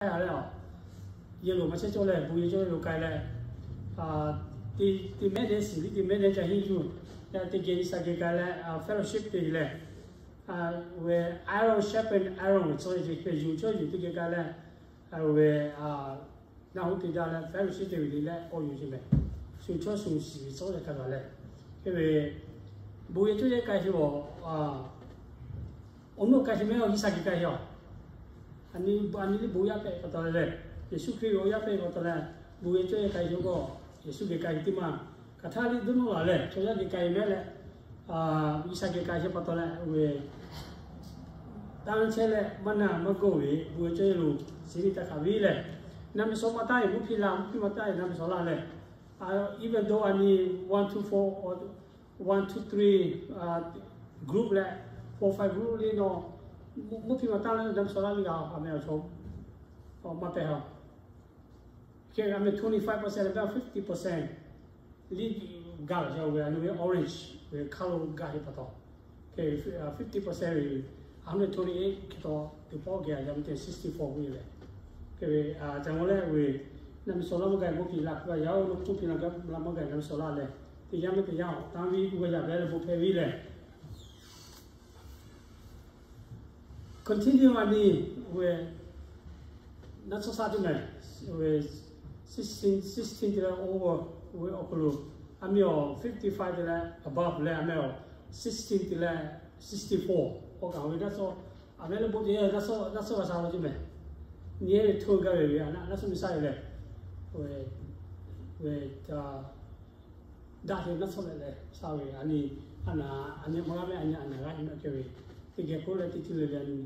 a leh a, yehˬ loˍ maˇ chehˇ cawˇ leh bon yehˬ cawˇ yehˬ loˍ k'ai leh, teˇ mehˉ nehˉ shiˍ liˇ teˇ mehˉ nehˉ ca henˇ yuˬ, teˇ geh G'uiˬsha geh k'ai leh fellowship te leh, weh iron sharpen iron ve tcuh ve ce hk'e yuˬ cawˇ yuˬ teˇ geh k'ai leh, weh naˆ hoˉ te daꞈ leh fellowship te ve le leh awˬ yuˬ ce mehˬ, shu cawˇ shu shiˍ ve tcuh leh hk'a gaˬ leh, hk'e ve bon yehˬ cawˇ yehˬ k'ai hk'e a, awˬ nuˇ k'ai hk'e mehˉ a G'uiˬsha geh k'ai hk'e a, a nyi liˇ bon yaˇ hpehꞈ pa taw leh, Yeˍsuˆ Hkriꞈ ve awˬ yaˇ hpehꞈ pa taw leh, bon yehˬ cawˇ yehˬ k'ai hk'e k'o, Yeˍsuˆ geh k'ai hk'e teˇ maˇ, hk'aˬ htaˇ liˇ duˇ nawˇ laˬ leh chaw yaˇ geh k'ai mehˉ leh, G'uiˬsha geh k'ai hk'e pa taw leh, weh tanˇ chehˇ leh maˇ na maˇ g'awˇ ve bon yehˬ cawˇ yehˬ loˍ shiˍ ve taˇ hk'aˬ ve lehˬ, naˆ meh shawˍ maˇ taˇ ve mvuhˇ hpiˇ la, mvuhˇ hpiˇ maˇ taˇ ve naˆ meh shawˍ laˇ leh, even though a nyi one two four or one two three group leh four five group le nawˬ, mvuhˇ hpiˇ maˇ taˇ leh naˆ meh shawˍ laˇ ve g'a a meh awˬ chaw maˇ pehˬ ha. Hk'e a meh twenty five percent leh fifty percent liˇ gaˬ ve a nyi ve orange ve hk'aˇ lo gaˬ ve pa taw, hk'e fifty percent ve a meh twenty eight hk'e taw teˇ pawˆ geh a yaˇ meh te sixty four ve leh, hk'e ve ca maw leh ve naˆ meh shawˍ laˇ maˇ gaˬ mvuhˇ hpiˇ la hk'e g'a yaˇ oˬ, mvuhˇ hpiˇ la gaˬ la maˇ gaˬ naˆ meh shawˍ laˇ leh, teˇ yaˇ meh teˇ yaˇ awˬ tanˇ ve uˇ g'a yaˇ ve le bon hpehꞈ ve lehˬ, continue a nyi ve naˆ tsuhˇ shaˆ teˇ mehˬ, ve sixteen, sixteen te leh over ve awˬ hk'aw lo, a meh awˬ fifty five te leh above leh a meh awˬ sixteen te leh sixty four awˬ kaꞈ ve naˆ tsuhˇ, a meh le bon te naˆ tsuhˇ g'a sha la teˇ mehˬ, nyi ve hto gaˇ ve ve a naˆ tsuhˇ meh shaˆ ve lehˬ, ve daꞈ te naˆ tsuhˇ leh leh sha ve a nyi, a naˍ a nyi maˇ g'a meh a nyi a naˍ g'a nyi maˇ hk'e ve, teˇ geh k'oˆ leh teˇ ceuˬ le le a nyi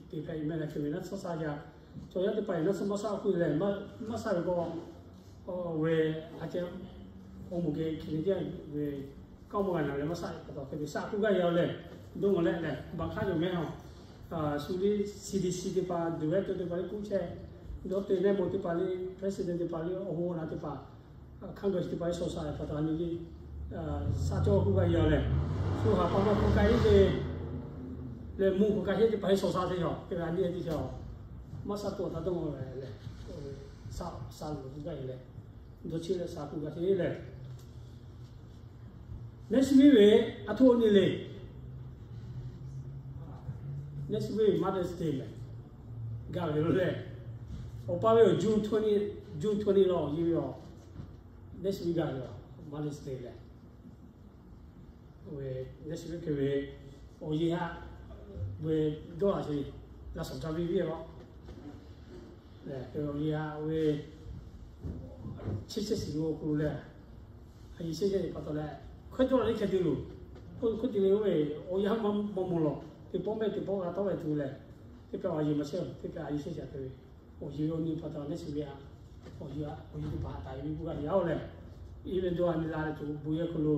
te hpehꞈ ve meh leh hk'e ve naˆ tsuhˇ sha yaˇ, chaw yaˇ teˇ hpaˍ ve naˆ tsuhˇ maˇ shaˆ k'oˆ leh maˇ shaˆ ve k'o, ve a ceh awˬ moˍ geh hk'e le jaˇ ve, k'aoˆ maˇ g'a naˍ leh maˇ shaˆ pa taw hk'e ve shaˆ k'oˆ gaˇ yaˇ leh, dawˇ maw leh leh baˬ hk'aˇ yoˬ mehˉ a, shu liˇ C D C teˇ hpaˍ, director teˇ hpaˍ liˇ k'oˆ chehˇ, doctor leh moˍ teˇ hpaˍ liˇ, president teˇ hpaˍ liˇ, awˬ hoˉ awˬ naˍ teˇ hpaˍ, Congress teˇ hpaˍ liˇ shaw sha pa taw a nyi liˇ shaˆ cawˇ k'oˆ gaˇ yaˇ leh, shu haˍ pa maˇ k'oˆ k'ai ve leh mvuhˇ k'oˆ k'ai heˆ teˇ hpaˍ liˇ shaw sha teˇ yaˇ hk'e ve a nyi teˇ yaˇ maˇ shaˆ tuˬ taˇ dawˇ maw leh, shaˆ sha loˬ k'oˆ gaˇ yaˇ leh, dawˇ cheˇ leh sha k'oˆ gaˇ te leh, next week ve a htoꞈ nyi le, next week Mother's Day mehˬ, gaˬ ve lo leh, awˬ pa ve awˬ June twenty, June twenty lawˬ yehˬ ve awˬ next week gaˬ ve awˬ Mother's Day leh, next week hk'e ve awˬ yehˬ haꞈ ve dawˇ a sheˍ, laꞈ shawnˍ ca ve ve lawˬ, awˬ yehˬ haꞈ ve chi shehˆ shiˍ ve awˬ hk'aw lo leh, a yehˬ shehˆ shehˆ ve pa taw leh, hkawehˇ dawˇ la le hk'e te loˬ, hkawehˇ te le oˇ ve awˬ yehˬ haꞈ maˇ maw lawˬ, teˇ pawˆ mehˆ teˇ pawˆ g'a tawˆ ve tuˬ leh, teˇ pehˍ awˬ yehˬ maˇ shehˆ, teˇ pehˍ a yehˬ shehˆ shehˆ te ve, awˬ yehˬ ve awˬ nyi pa taw next week a, awˬ yehˬ awˬ yehˬ teˇ hpaˍ htaꞈ taˍ ve k'oˆ gaˇ yaˇ oˬ leh, even though a nyi la leh tuˬ bon yehˬ hk'aw lo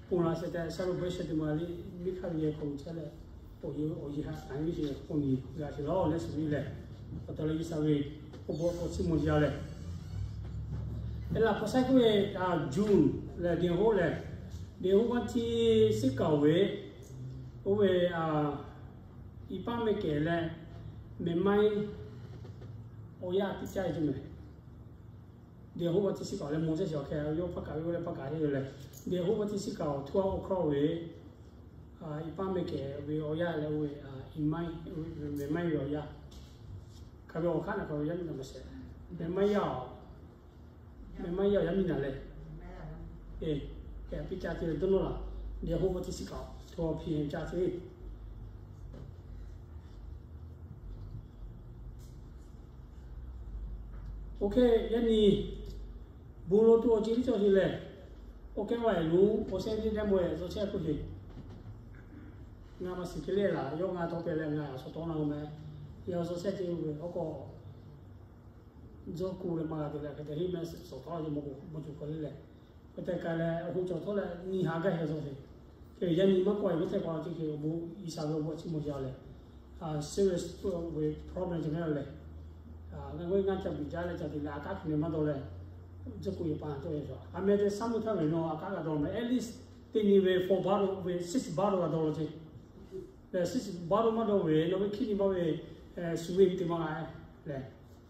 ponˬ la shehˍ tehꞈ celebration teˇ maˬ liˇ miˇ hk'aˇ ve yehˬ hk'aw lo chehˇ leh, awˬ yehˬ awˬ yehˬ haꞈ taˍ ve sheˍ k'oˆ nyi g'a sheˍ lawˬ next week leh, pa taw leh G'uiˬsha ve awˬ bon awˬ hk'aw chiˇ mvuh yaˇ leh, e laꞈ hpu saiˉ k'oˆ ve June leh deˍ hoˆ leh, deˍ hoˆ maˇ htiˇ siˉ kaoˍ ve, oˇ ve iˉ paˆ meh kehˬ leh mehˬ maiˇ awˬ yaˇ teˇ caˇ ve ceˇ mehˬ. Deˍ hoˆ maˇ htiˇ siˉ kaoˍ leh mvuh shehˆ shehˍ awˬ hk'e yawˇ hpaˇ kaꞈ ve oˇ leh hpaˇ kaꞈ heˆ ve leh, deˍ hoˆ maˇ htiˇ siˉ kaoˍ two o'clock ve iˉ paˆ meh kehˬ ve awˬ yaˇ leh oˇ ve iˉ maiˇ, mehˬ maiˇ ve awˬ yaˇ, hk'aˬ ve awˬ hk'aˇ naˬ hk'aˬ ve yaˇ miˇ naˬ maˇ sheˍ, mehˬ maiˇ yaˇ awˬ mehˬ maiˇ yaˇ awˬ yaˇ miˇ naˬ leh, e, kehˬ piˇ ca te ve dawˇ nawˇ laˬ, deˍ hoˆ maˇ htiˇ siˉ kaoˍ two P M ca te ve. Oˇ hk'e yaˇ nyi bon lo tuˬ awˬ ceuˬ teˇ cawˬ sheˍ lehˬ, oˇ kehˉ wa e lo awˬ shehˆ teˇ dehˇ mawˬ e tcuh chehˇ k'oˆ sheˍ. Ngaˬ maˇ shiˍ hk'e le laˬ, yawˇ ngaˬ tawˇ pehˍ leh ngaˬ a shaw tawˇ na meh, yaˇ awˬ suh shehˆ teˇ ve awˬ k'aw Jawˇ k'oˆ leh maˇ g'a te leh hk'e te heˆ meh suhˍ tawˆ la ve mawˬ k'o mawˬ cawˬ hk'aw le leh, hk'e te k'ai leh awˬ hoˉ cawˬ htawˇ leh nyi ha gaˇ heˆ a tcuh sheˍ. Hk'e yaˇ nyi maˇ k'awꞈ e ve teˇ hpaˍ chi hk'e awˬ bon G'uiˬsha ve awˬ bon chiˇ mvuh jaˇ leh, serious ve problem chi meh leh, ngaˬ g'aˇ ngaˇ ca biˬ jaˇ leh ca te leh a kaˉ hk'e ne maˇ dawˇ leh, jawˇ k'oˆ yehˬ pa taw e a meh te saˉ mvuhˇ htaˇ ve nawˬ a kaˉ g'a dawˇ meh, at least teˇ nyi ve four bottle ve six bottle g'a dawˇ lo ce. Leh six bottle maˇ dawˇ ve nawˬ ve hkiˉ nyi maˇ ve swimming teˇ maˇ g'a leh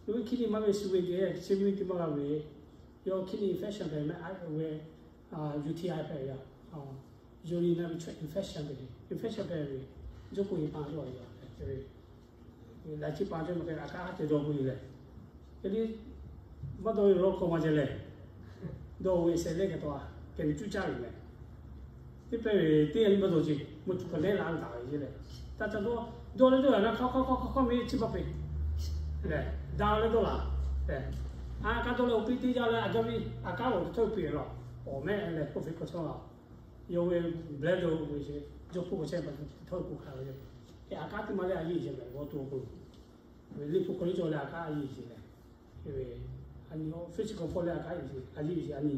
Lo ve hkiˇ nyi maˇ ve shu ve te, chi ve teˇ maˇ g'a ve, yawˇ hkiˇ nyi infection hpehꞈ meh, a ve, UTI hpehꞈ ve, urinary tract infection hpehꞈ ve, infection hpehꞈ ve, jawˇ k'oˆ ve pa cawˇ ve, laiˉ chi pa cawˇ ve hk'e a kaˉ haˉ ceh dawˇ k'oˆ ve lehˬ, ke liˇ maˇ dawˇ ve law hkawˇ maˇ ceh lehˬ, dawˇ ve sehˍ lehˇ keh taw a keh ni cuˇ caˇ ve meh. Teˇ pehˇ ve teˇ yanˇ nyi maˇ dawˇ ce, mvuhˇ cuˬ hk'aw lehˉ la ve taˍ ve ce lehˬ, taˇ ca dawˇ, dawˇ leh dawˇ la na hk'aw hk'aw hk'aw hk'aw hk'aw meh chi maˇ peꞈ lehˬ, daꞈ leh dawˇ la lehˬ, a kaˉ dawˇ leh awˬ piˇ teˇ jaˇ leh a gaˇ ve, a kaˉ awˬ htawˇ peꞈ lawˬ, awˬ mehˆ leh k'oˆ ve hk'aw chawˇ la, yawˇ ve blehˇ dawˇ ve ce, jawˇ hpawˇ k'awꞈ chehˇ pa htawˇ k'oˆ hkanˍ ve, a kaˉ teˇ maˇ leh a yeˇ ce meh g'awˇ to k'o, ve liˇ hpu hk'aw liˇ cawˬ leh a kaˉ a yeˇ ce lehˬ, ve a nyi physical hpawˇ leh a kaˉ yeˇ ce, a yeˇ ce a nyi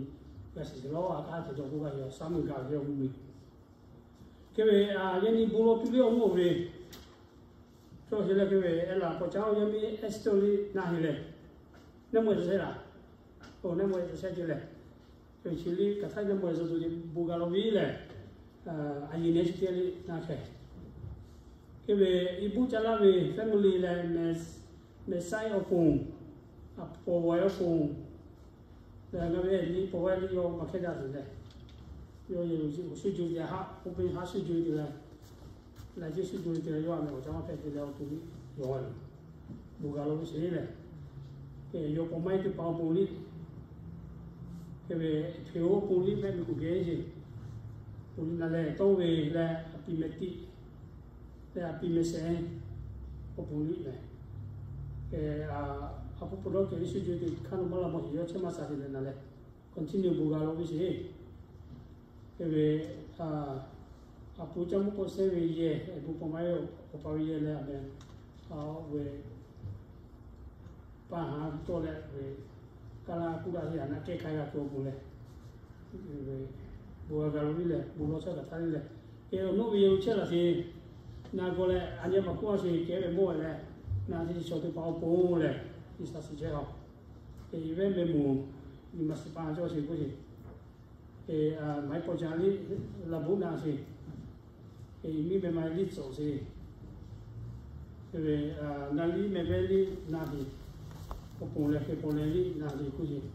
g'a shiˍ ce lawˬ, a kaˉ ceh dawˇ k'oˆ g'a ve, shaˉ meuˇ gaˬ ve awˬ g'uˇ ve. Hk'e ve, yaꞈ nyi bon lawˬ tuˬ liˇ awˬ mawˇ ve, cawˇ ce leh hk'e ve, eˉ laꞈ k'awꞈ caˉ yaˇ miˇ Esther liˇ na heˍ lehˬ, neˇ mawˬ e tcuh shehˇ laˬ, neˇ mawˬ e tcuh shehˇ ce lehˬ, chi liˇ kaꞈ htaˇ neˇ mawˬ e tcuh tuˬ bon g'a lawˬ ve lehˬ, a yeˬ nehˬ chi teˇ liˇ na hk'e Hk'e ve, i buˆ ca laˇ ve family leh, mehˍ saiˉ awˬ ponˬ, a pawˬ waiˬ awˬ ponˬ, leh ngaˬ ve nyi pawˬ waiˬ liˇ yawˇ maˇ hkehˇ daꞈ tuˬ leh, yawˇ yehˬ lo shu jo te haˆ, oˇ ve haˆ shu jo te leh, laiˬ jeˇ shu jo te leh, yawˇ a meh awˬ caˇ maˇ hpehꞈ te leh awˬ to liˇ yawˬ a ve, bon g'a lawˬ ve sheˍ lehˬ, yawˇ pawˬ maiˉ teˇ pa awˬ ponˬ liˇ, hk'e ve, hpeꞈ oˇ ponˬ liˇ mehˆ ve kuˬ geh sheˍ, ponˬ liˇ na leh tawˇ ve leh a pi meh tiˆ leh a pi meh shehˍ, awˬ ponˬ liˇ meh, a hpu pfuhˍ dawˇ kehˬ ve shu jo te hk'aˇ nawˬ maˇ la mawˬ sheˍ, yawˇ chehˇ maˇ sha te leh na leh, continue bon g'a lawˬ ve sheˍ. Hk'e ve, a pon caˇ mvuhˇ k'awꞈ sehˉ ve yehˬ, a pon pawˬ maiˉ awˬ pa ve yehˬ leh a meh, a ve pa haˍ tawˇ leh ve, kaˇ laˇ kuˇ laˇ teˇ yaꞈ naˆ kehˉ hk'aˇ g'a tuˬ awˬ pon leh, bon g'a g'a lawˬ ve lehˬ, bon lawˬ chehˇ kaꞈ htaˇ ve lehˬ, hk'e awˬ nawˉ ve yehˬ lo chehˇ laˬ sheˍ, na gawˬ leh a nyi ma k'oˆ a sheˍ kehˉ ve mawˇ leh, na teˇ chi shawˍ teˇ pa awˬ pon lehˬ, G'uiˬsha shiˍ chehˇ a. Hk'e i ve meh moˍ, nyi ma shiˍ pa cawˇ sheˍ k'oˆ sheˍ. Hk'e, maiˉ pawˬ ca liˇ laˬ bvuhˆ na sheˍ. Hk'e miˇ meh ma liˇ tcuhꞈ sheˍ. Hk'e ve, na liˇ meh vehˇ liˇ na sheˍ. Awˬ ponˬ leh hk'e pawˬ leh liˇ na sheˍ k'oˆ sheˍ.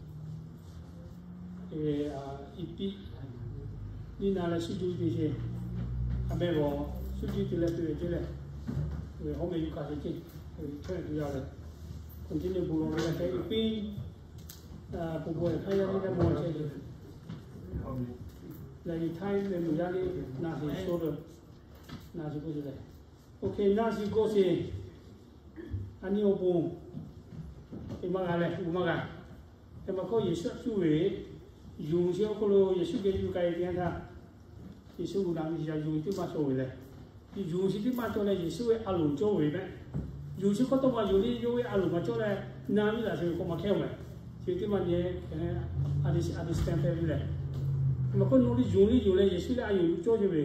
Hk'e ve, i piˆ liˇ na leh shu juˇ te sheˍ. A meh g'awˬ shu juˇ te leh te ve ceˇ leh, ve hawˉ meh yuˬ kaꞈ te ceˇ, ve chaweh tuˬ yaˇ leh, continue bon lawˬ ve leh hk'e i piˇ, pon bon hk'aˇ yaˇ ve leh mawˬ chehˇ ve, leh i htaiˇ ve mvuhˇ yaˇ liˇ na sheˍ shoulder, na sheˍ k'oˆ sheˍ leh, OK, na sheˍ k'oˆ sheˍ. A nyi awˬ pon te maˇ g'a leh, gu maˇ g'a. Hk'e maˇ hkawˇ Yeˍsuˆ cuˇ ve, yonˍ sheˍ awˬ hk'aw lo Yeˍsuˆ geh yuˬ k'ai teˇ yanˇ htaˇ, Yeˍsuˆ gu daꞈ ve yaꞈ yonˍ teˇ maˇ cawˬ ve lehˬ, yonˍ sheˍ teˇ maˇ cawˬ leh Yeˍsuˆ ve a loˍ cawˇ ve meh. Yonˍ sheˍ hk'awꞈ tawˆ maˇ yonˍ le, yawˇ ve a loˍ maˇ cawˬ leh na miˇ laˬ sheˍ ve k'awꞈ maˇ hkehˇ oˬ meh. Chi teˇ maˇ nyi, a di stand hpehꞈ ve lehˬ, maˇ hkawˇ nawˬ liˇ yonˍ liˇ yonˍ leh Yeˍsuˆ leh a yonˍ cawˇ sheˍ ve,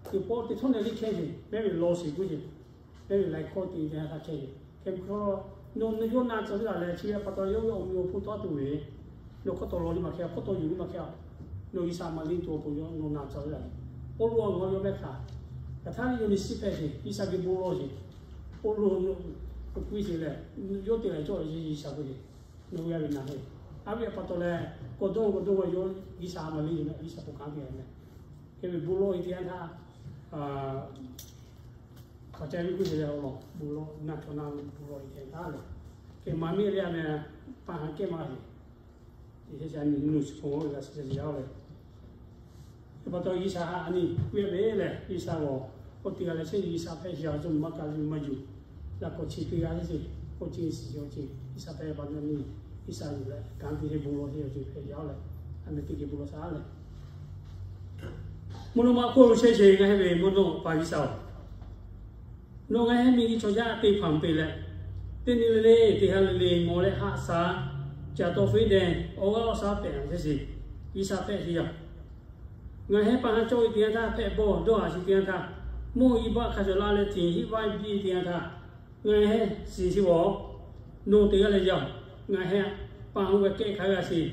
teˇ pawˆ teˇ htawˇ na liˇ hkehˇ sheˍ, mehˉ ve law sheˍ k'oˆ sheˍ. Mehˉ ve laiˬ hkawˇ te teˇ yanˇ htaˇ hkehˇ sheˍ. Hk'e mvuhˇ hkawˇ nawˬ yawˇ na tcuh ve laˬ leh chi ve pa taw yawˇ ve awˬ meh awˬ hponˇ tawˇ tuˬ ve, nawˬ hkawˇ tawˆ law liˇ maˇ hkehˇ, hkawˇ tawˆ yonˍ liˇ maˇ hkehˇ a. Nawˬ G'uiˬsha maˇ liˇ tuˬ awˬ pon yawˇ nawˬ na tcuh ve laˬ leh, oˇ lo a ngaˬ hui yawˇ mehˉ hkanˍ, hk'aˬ htaˇ ve yawˇ nyi shiˉ hpehꞈ sheˍ, G'uiˬsha geh bon lawˬ sheˍ. Oˇ lo nawˬ k'oˆ sheˍ leh, yawˇ te leh cawˇ G'uiˬsha k'oˆ sheˍ. Nawˬ g'a ve na heˆ. A ve pa taw leh, k'awꞈ dawˇ k'awꞈ dawˇ ve yawˇ G'uiˬsha maˇ liˇ ve, G'uiˬsha k'o kanˉ te ve meh. Hk'e ve bon lawˬ e teˇ yanˇ htaˇ, hk'aˬ ca ve k'oˆ sheˍ leh, awˬ lawn bon lawˬ na cawˬ na ve bon lawˬ e teˇ yanˇ htaˇ lehˬ, hk'e maˇ miˇ leh a meh pa haˍ kehˉ maˇ g'a sheˍ. Chi hk'e ca nyi nuˇ chi hk'oˆ g'a shiˍ ca shiˍ yaˇ leh, hk'e pa taw G'uiˬsha a nyi k'oˆ ve lehˬ, G'uiˬsha g'awˬ k'oˆ teˇ g'aˇ leh chehˇ G'uiˬsha hpehꞈ sheˍ a cawˇ maˇ ka ve maˇ yuˬ. Laꞈ k'awꞈ chi teˇ g'aˇ sheˍ, k'oˆ chi shiˍ awˬ ceuˬ G'uiˬsha hpehꞈ pa taw nyi, G'uiˬsha yuˬ leh kanˉ te hk'e bon lawˬ hk'e awˬ ceuˬ hpehꞈ yaˇ leh, a meh teˇ geh bon lawˬ shaˍ leh, mvuhˇ naw ma hk'oˆ lo chehˇ sheˍ ngaˬ hui ve mvuhˇ naw pa G'uiˬsha-oˬ, nawˬ ngaˬ hui miˬguiˬ chaw yaˇ te hpanˍ peꞈ leh, teˇ nyi le le teˇ ha le le ngawˬ leh haꞈ shaˍ, caˬ tawˇ feˉ deh, awˬ g'aˇ awˬ shaˉ pehꞈ a chehˇ sheˍ. G'uiˬsha hpehꞈ sheˍ yaˇ, ngaˬ hui pa haˍ cawˇ ve teˇ yanˇ htaˇ hpehꞈ bawˇ dawˇ haˍ sheˍ teˇ yanˇ htaˇ, mawˇ i baˆ hk'a cawˬ la leh tiꞈ hiˆ vaˇ biˇ teˇ yanˇ htaˇ, ngaˬ hui shiˍ sheˍ g'awˬ, nawˬ teˇ g'aˇ leh yaˇ, ngaˬ hui pa haˍ g'a kehˉ hk'a g'a sheˍ,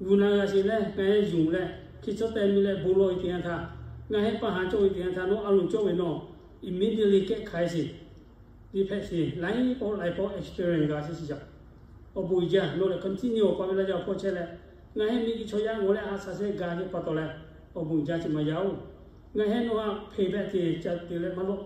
g'uˬ na g'a sheˍ leh ngaˬ hui yonˍ leh hk'e cawˇ teh mi leh bon lawˬ e teˇ yanˇ htaˇ, ngaˬ hui pa haˍ cawˇ ve teˇ yanˇ htaˇ nawˬ a loˍ cawˇ ve nawˬ immediately kehˉ hk'a sheˍ. Liꞈ hpehꞈ sheˍ laiˉ pawˆ laiˉ pawˆ experience g'a sheˍ shiˍ jaˇ. Awˬ bon uiˍ jaˇ, nawˬ lehˬ continue awˬ pa ve laˇ jaˇ awˬ hpawˇ chehˇ leh, ngaˬ hui miˬ guiˬ chaw yaˇ ngawˬ leh haꞈ shaˍ shehˍ g'a ve pa taw leh, awˬ bon uiˍ jaˇ chi maˇ yaˇ oˬ. Ngaˬ hui nawˬ htaꞈ hpeꞈ hpehꞈ te ca te leh maˇ lawˆ.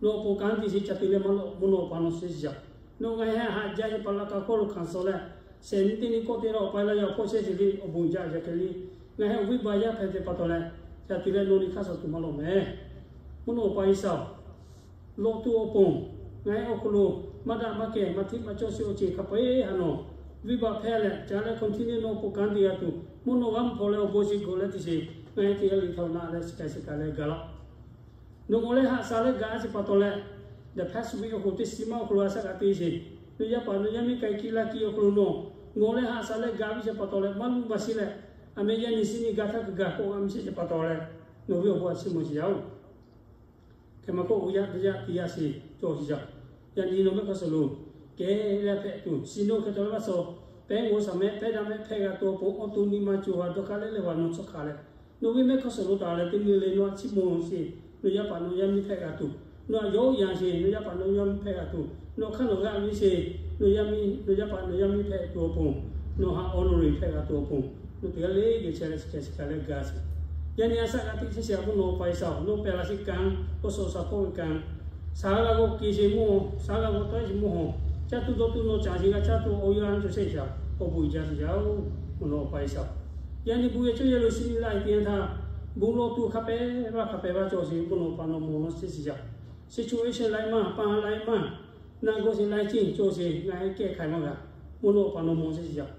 Nawˬ awˬ pon kanˉ te sheˍ ca te leh maˇ lawˆ, mvuhˇ naw awˬ pa nawˬ sheˍ shiˍ jaˇ. Nawˬ ngaˬ hui haꞈ jaˇ ve pa laꞈ ka hkawˇ lo hkanˍ suh leh, shehˍ nyi teˇ nyi kawˆ te la awˬ pa laˇ jaˇ awˬ hpawˇ chehˇ sheˍ le, awˬ bon uiˍ jaˇ yaꞈ hk'e le. Ngaˬ hui awˬ viˉ baˬ yaˇ hpehꞈ te pa taw leh, ca te leh nawˬ nyi hk'aˇ suh tuˬ maˇ lawˆ meh. Mvuhˇ naw awˬ pa G'uiˬsha-oˬ, lawꞈ tuˬ awˬ pon, ngaˬ hui awˬ hk'aw lo maˇ daꞈ maˇ kehˬ maˇ hteˆ maˇ cawˇ sheˍ awˬ ceuˬ hk'a peu-eˬ htaꞈ nawˬ, viˉ baˬ hpehˇ leh ca leh continue nawˬ awˬ pon kanˉ te g'a tuˬ, mvuhˇ naw g'aˇ mvuhˇ hpawˇ leh awˬ bon sheˍ gawˬ leh teˇ sheˍ ngaˬ hui te g'a le htaꞈ naꞈ leh shiˍ k'ai shiˍ k'ai leh gaˬ laˇ. Nawˬ ngawˬ leh haꞈ shaˍ leh gaˬ a sheˍ pa taw leh, the past week awˬ hk'aw teˇ shiˍ maˇ awˬ hk'aw lo a shaꞈ kaꞈ te sheˍ. Nawˬ yaˇ paˍ nawˬ yaˇ miˇ k'ai kiˇ laˇ kiˇ awˬ hk'aw lo nawˬ, ngawˬ leh haꞈ shaˍ leh gaˬ ve sheˍ pa taw leh maˇ luˬ maˇ shiˍ leh, a meh yaˇ nyi shiˍ nyi gaˬ htaˇ kaꞈ gaˬ k'awꞈ g'a miˇ sheˍ sheˍ pa taw leh, nawˬ ve awˬ bon a chiˇ mvuh sheˍ yaˇ oˬ. Hk'e maˇ k'oˆ, uiˍ yaˇ teˇ yaˇ teˇ yaˇ sheˍ cawˬ sheˍ jaˇ. Yaꞈ nyi nawˬ mehˆ hk'aˇ suhˍ lo kehˬ leh hpehꞈ tuˬ, shiˍ nawˬ hk'e taw leh maˇ suh, pehˉ ngawˬ shaˍ mehˆ pehˉ daꞈ mehˆ hpehꞈ g'a tuˬ awˬ pon awˬ to nyi ma co ha dawˇ hk'aˇ leh leh haꞈ nawˬ tcuhˉ hk'a leh, nawˬ ve mehˆ hk'aˇ suhˍ lo taˍ leh teˇ nyi le nawˬ htaꞈ chiˇ mvuh sheˍ. Nawˬ yaˇ paˍ nawˬ yaˇ miˇ hpehꞈ g'a tuˬ, nawˬ htaꞈ yawˇ yanˇ sheˍ, nawˬ yaˇ paˍ nawˬ yaˇ miˇ hpehꞈ g'a tuˬ, nawˬ hk'aˇ nawˬ g'aˇ ve sheˍ, nawˬ yaˇ miˇ, nawˬ yaˇ paˍ nawˬ yaˇ miˇ hpehꞈ tuˬ awˬ pon, nawˬ htaꞈ awˬ loˍ riˍ hpehꞈ g'a tuˬ awˬ pon, nawˬ teˇ g'aˇ le geh chehˇ leh shiˍ k'ai shiˍ k'ai leh gaˬ sheˍ. Yaꞈ nyi a shaꞈ g'a teˇ chehˇ sheˍ a mvuhˇ naw awˬ pa G'uiˬsha-oˬ, nawˬ pehˬ laꞈ sheˍ kanˉ, awˬ suhˍ awˬ shaˍ hpawˇ ve kanˉ, shaˍ g'a g'aw k'ai sheˍ mvuhˇ, shaˍ g'a g'aw tawˆ sheˍ mvuhˇ haw, caˇ tuˬ dawˇ tuˬ nawˬ caˍ sheˍ g'a caˇ tuˬ awˬ yanˇ cawˬ sheˍ shaˍ, awˬ bon uiˍ jaˇ sheˍ jaˇ oˬ. Mvuhˇ naw awˬ pa G'uiˬsha, yaꞈ nyi bon yehˬ cawˇ yehˬ lo shiˍ nyi laˇ e teˇ yanˇ htaˇ, bon lawˬ tuˬ hk'a pehˉ vaˇ hk'a pehˉ vaˇ cawˬ sheˍ, mvuhˇ naw awˬ pa nawˬ mawˬ nawˬ chehˇ sheˍ jaˇ. Situation laiˉ maˇ, pa ha laiˉ maˇ, naˆ g'awˇ sheˍ laiˉ ceuˬ cawˬ sheˍ, ngaˬ hui kehˬ hk'aiˬ maˇ g'a. Mvuhˇ naw awˬ pa nawˬ mawˬ chehˇ sheˍ jaˇ.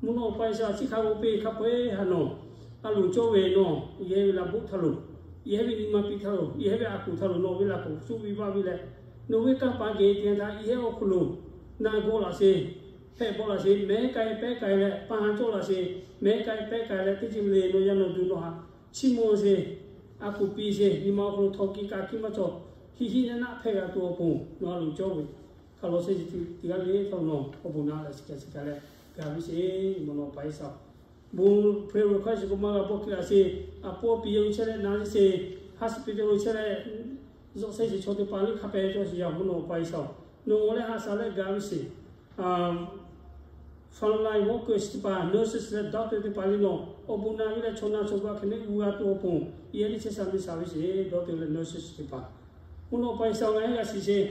Mvuhˇ naw awˬ pa G'uiˬsha, chi hk'a g'aw piˇ hk'a peu-eˬ htaꞈ nawˬ, a loˍ cawˇ ve nawˬ, yehˬ ve laꞈ boˆ htaˇ lo, yehˬ ve nyi ma piˇ htaˇ lo, yehˬ ve a kuˬ htaˇ lo nawˬ ve laꞈ k'oˍ cuˇ ve vaˇ ve leh, nawˬ ve kanˇ paˍ geh teˇ yanˇ htaˇ yehˬ awˬ hk'aw lo naˆ g'awˇ laꞈ sheˍ, hpehꞈ bawˆ laꞈ sheˍ, mehˉ k'ai pehˉ k'ai leh, pa ha cawˇ laꞈ sheˍ, mehˉ k'ai pehˉ k'ai leh, teˇ ceuˬ le nawˬ yaˇ nawˬ duˬ nawˬ htaꞈ chiˇ mvuh sheˍ, a kuˬ piˇ sheˍ, nyi ma awˬ hk'aw lo htaw kiˇ ka kiˇ maˇ cawˬ, hiˆ hiˆ naˆ naˆ hpehꞈ g'a tuˬ awˬ pon nawˬ a loˍ cawˇ ve hk'a lawˬ sheˍ, teˇ g'aˇ le htaˇ nawˬ awˬ bon naꞈ leh shiˍ k'ai shiˍ k'ai leh gaˬ ve sheˍ. Mvuhˇ naw awˬ pa G'uiˬsha, bon prayer request k'o maˇ g'a bawˆ kiˇ laꞈ sheˍ, a pawˇ piˍ yehˬ lo chehˇ leh naˬ sheˍ, hospital lo chehˇ leh zuhꞈ sheˍ chaw teˇ hpaˍ liˇ hk'a pehˉ cawˇ sheˍ yaˇ, mvuhˇ naw awˬ pa G'uiˬsha-oˬ, nawˬ ngawˬ leh haꞈ shaˍ leh gaˬ ve sheˍ. Frontline workers teˇ hpaˍ, nurses leh doctor teˇ hpaˍ le nawˬ awˬ bon naꞈ ve leh chaw na chaw g'a hk'e neˇ g'uˇ g'a tuˬ awˬ pon, yehˬ le chehˇ sha miˇ sha ve sheˍ, doctor leh nurses teˇ hpaˍ. Mvuhˇ naw awˬ pa G'uiˬsha, ngaˬ hui g'a shiˍ sheˍ,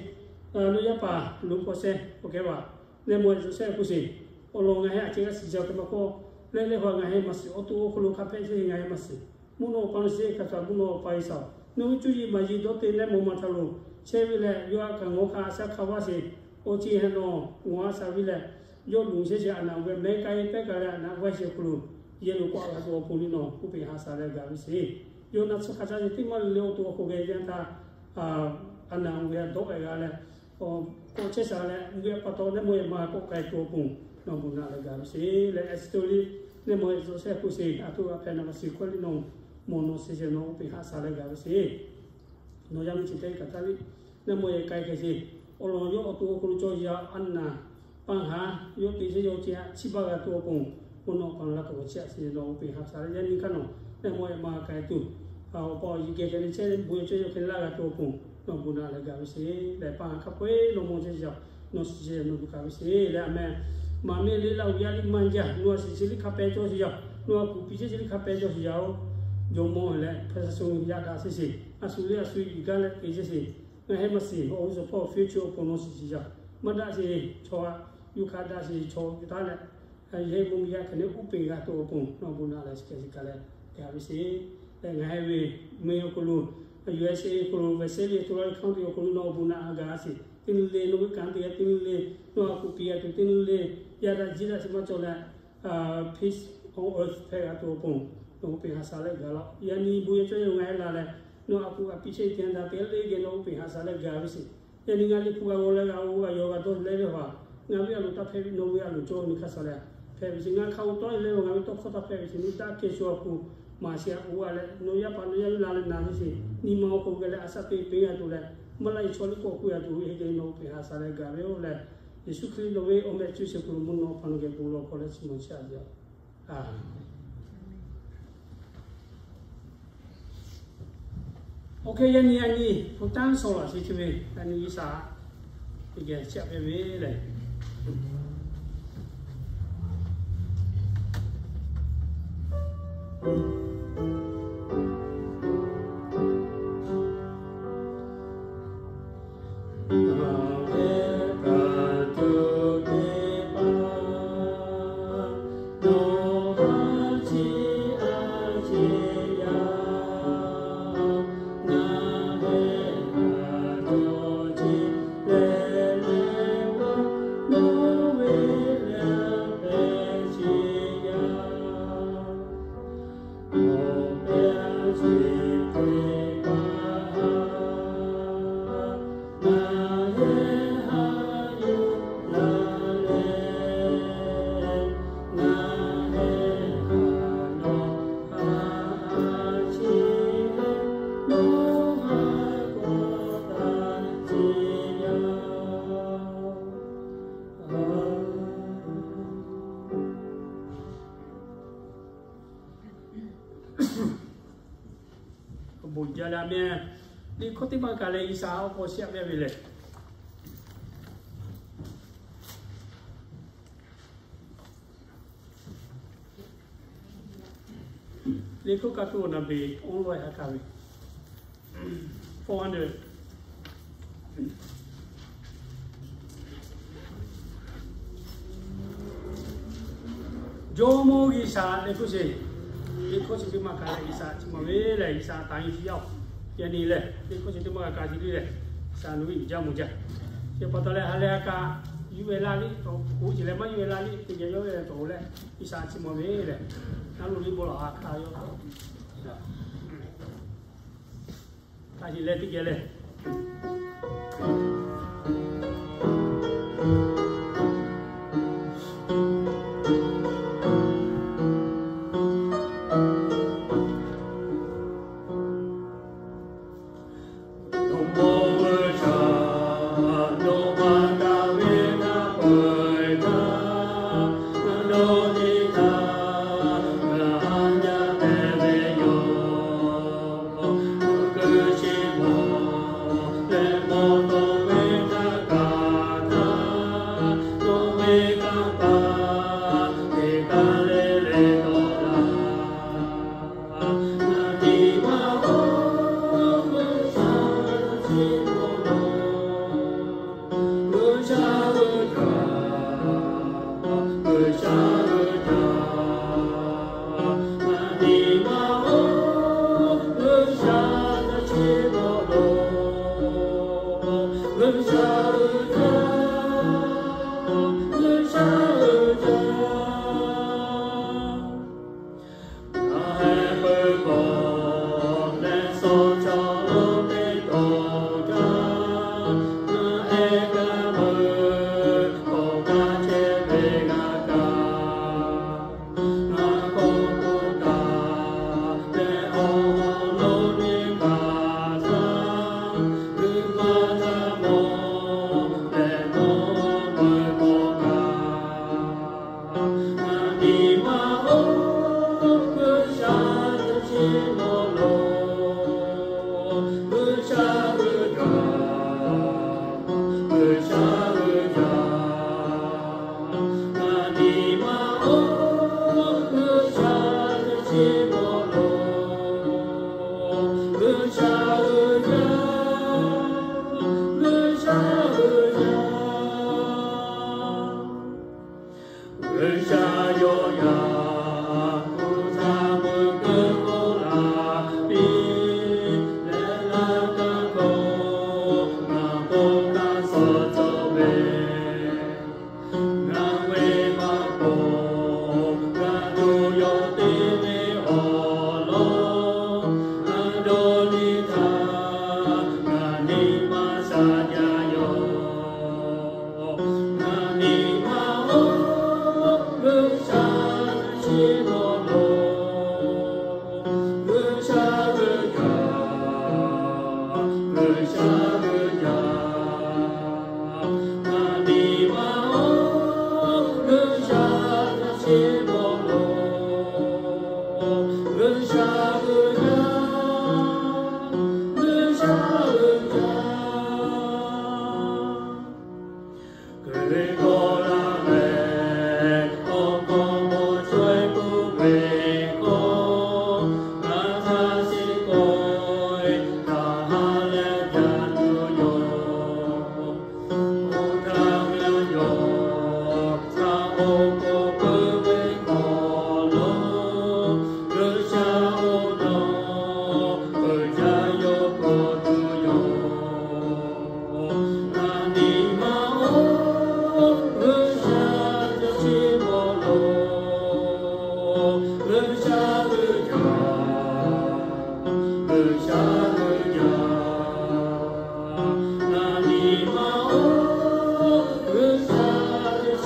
nawˬ yaˇ paˍ lo k'awꞈ shehˇ k'oˆ kehˉ vaꞈ, neˇ maw e zuhꞈ shehˇ k'oˆ sheˍ. Awˬ lawn ngaˬ hui a ceh g'a shiˍ jaˇ hk'e maˇ k'oˆ, leh leh haꞈ ngaˬ hui maˇ shiˍ, awˬ to awˬ hk'aw lo hk'a hpehꞈ chehˇ ngaˬ hui maˇ shiˍ. Mvuhˇ naw awˬ pa nawˬ shiˍ hk'a htaꞈ, mvuhˇ naw awˬ pa G'uiˬsha, nawˬ hui cuˇ yiˍ maˍ yiˍ dawˇ te neˇ maw ma htaꞈ lo chehˇ ve leh, yawˇ a kaꞈ ngawˬ hk'a a shaꞈ hk'a vaˇ sheˍ. Awˬ ceuˬ htaꞈ nawˬ ngawˬ a shaꞈ ve leh, yawˇ luˬ chehˇ sheˍ a naˍ ve mehˉ k'ai pehˉ k'ai leh a naˍ vaˇ sheˍ awˬ hk'aw lo yehˬ lo k'awꞈ g'a tuˬ awˬ pon le nawˬ k'oˆ piˇ haꞈ shaˍ leh gaˬ ve sheˍ. Yawˇ na tsuhˇ hk'a caˇ sheˍ teˇ maˇ le le awˬ to awˬ hk'aw geh yanˇ htaˇ, a naˍ ve a dawˆ e g'a leh, k'awꞈ chehˇ sha leh, mvuhˇ g'a pa taw neˇ maw e maˇ k'awꞈ k'ai tuˬ awˬ pon nawˬ bon naꞈ leh gaˬ ve sheˍ. Leh a shiˍ to le, neˇ maw e zuhꞈ shehˇ k'oˆ sheˍ, a to g'a hpehꞈ na ma shiˍ hkawˇ le nawˬ mawˬ nawˬ shiˍ sheˍ nawˬ k'oˆ piˇ haꞈ shaˍ leh gaˬ ve sheˍ. Nawˬ yaˇ miˇ chi teˇ hk'aˬ htaˇ le, neˇ maw e k'ai hk'e sheˍ. Awˬ lawn yawˇ awˬ to awˬ hk'aw lo cawˬ yaˇ a naˍ paˇ haˍ yawˇ te sheˍ yawˇ ceh a chiˇ baˆ g'a tuˬ awˬ pon, mvuhˇ naw awˬ pa laꞈ k'awꞈ chiˇ a sheˍ nawˬ k'oˆ piˇ haꞈ shaˍ leh, yaˇ nyi hk'aˇ nawˬ neˇ maw e maˇ k'ai tuˬ, awˬ pa awˬ yiˬ geh hk'e le chehˇ bon yehˬ cawˇ yehˬ hk'e laˇ g'a tuˬ awˬ pon nawˬ bon naꞈ leh gaˬ ve sheˍ. Leh paˇ haˍ hk'a peu-eˬ nawˬ mawˬ chehˇ sheˍ, nawˬ shiˍ sheˍ nawˬ duˬ kaꞈ ve sheˍ leh, a meh maˍ miˇ le laˇ uiˍ yaˇ liˇ maˇ jaˇ, nawˬ a shiˍ sheˍ liˇ hk'a pehˉ cawˇ sheˍ yaˇ, nawˬ a kuˬ piˇ chehˇ sheˍ liˇ hk'a pehˉ cawˇ sheˍ yaˇ oˬ. Jawˇ mawˇ leh hk'e sha sho yaꞈ daꞈ sheˍ sheˍ, a shu le a shu iˉ kaˉ leh te chehˇ sheˍ. Ngaˬ hui maˇ shiˍ, awˬ g'uˇ suhˍ hpawˇ future awˬ pon nawˬ shiˍ sheˍ yaˇ, maˇ daꞈ sheˍ chaw a, yuˇ hk'a daꞈ sheˍ chaw taˉ leh, yehˬ mvuhˇ miˬ yaˇ hk'e neˇ uˉ peꞈ g'a tuˬ awˬ pon nawˬ bon naꞈ leh shiˍ k'ai shiˍ k'ai leh gaˬ ve sheˍ. Leh ngaˬ hui ve mvuhˇ awˬ hk'aw lo, U S A awˬ hk'aw lo, Visalia, Tulare County awˬ hk'aw lo nawˬ bon naꞈ g'a sheˍ. Teˇ nyi le nawˬ ve kanˉ te g'a, teˇ nyi le nawˬ a kuˬ piˇ g'a tuˬ, teˇ nyi le yaˇ daꞈ jiˇ daꞈ sheˍ maˇ cawˬ leh, peace on earth hpehꞈ g'a tuˬ awˬ pon nawˬ k'oˆ piˇ haꞈ shaˍ leh gaˬ laˇ. Yaꞈ nyi bon yehˬ cawˇ yehˬ ngaˬ hui la leh, nawˬ a kuˬ a piˇ chehˇ teˇ yanˇ htaˇ teˇ g'aˇ le geh nawˬ k'oˆ piˇ haꞈ shaˍ leh gaˬ ve sheˍ. Yaꞈ nyi ngaˬ liꞈ hpu g'a g'aw leh g'a oˇ g'a yaw g'a dawˇ leh ve hpaˍ, ngaˬ ve a loˍ taˇ hpehꞈ ve, nawˬ ve a loˍ cawˇ nyi hk'a shaˍ leh hpehꞈ ve sheˍ. Ngaˬ hk'a oˇ tawˆ leh ve ngaˬ ve tawˇ hkawˇ taˇ hpehꞈ ve sheˍ. Nyi taˇ kehˬ shu a hpu maˍ sheˍ a oˇ g'a leh, nawˬ yaˇ paˍ nawˬ yaˇ ve la leh naˬ ve sheˍ. Nyi ma awˬ hk'aw geh leh a shaꞈ teꞈ peꞈ g'a tuˬ leh, maˇ laˇ e chaw liˇ k'awꞈ k'oˆ g'a tuˬ ve hk'e geh nawˬ k'oˆ piˇ haꞈ shaˍ leh gaˬ ve oˬ leh, Yeˍsuˆ Hkriꞈ nawˬ ve awˬ meh cuˇ sheˍ hk'aw lo mvuhˇ naw awˬ pa nawˬ geh bon lawˬ hk'aw leh chi mawˬ chiˇ a ve yoˬ. Oˇ hk'e yaꞈ nyi a nyi hpu tanˇ shawˍ laꞈ sheˍ chi ve a nyi G'uiˬsha Teˇ geh chiˇ aꞈ ve lehˬ, awˬ bon jaˇ leh a meh, liꞈ hkawˇ teˇ maˇ kaꞈ leh G'uiˬsha awˬ hk'aw shehˆ ve lehˬ, liꞈ hkawˇ ka tuˬ awˬ naˍ beˬ awˬ lawˬ ha kaˍ ve, four hundred. Jawˇmawˇ G'uiˬsha leh hkawˇ sheˍ, leh hkawˇ sheˍ teˇ maˇ kaꞈ leh G'uiˬsha chi ma ve lehˬ, G'uiˬsha taˍ nyi chi yaˇ-oˬ. Yaꞈ nyi lehˬ, leh hkawˇ sheˍ teˇ maˇ kaꞈ kaꞈ chi lehˬ, G'uiˬsha nu ve uiˍ jaˇ mvuh jaˇ. Chi pa taw leh ha leh ha kaꞈ yuˬ ve la liˇ, k'oˆ chi leh maˇ yuˬ ve la liˇ, teˇ geh yawˇ ve tawˍ leh, G'uiˬsha chi ma ve lehˬ, naˉ lo liˇ bon lawˬ ha hk'a yawˇ taˍ sheˍ leh teˇ geh lehˬ,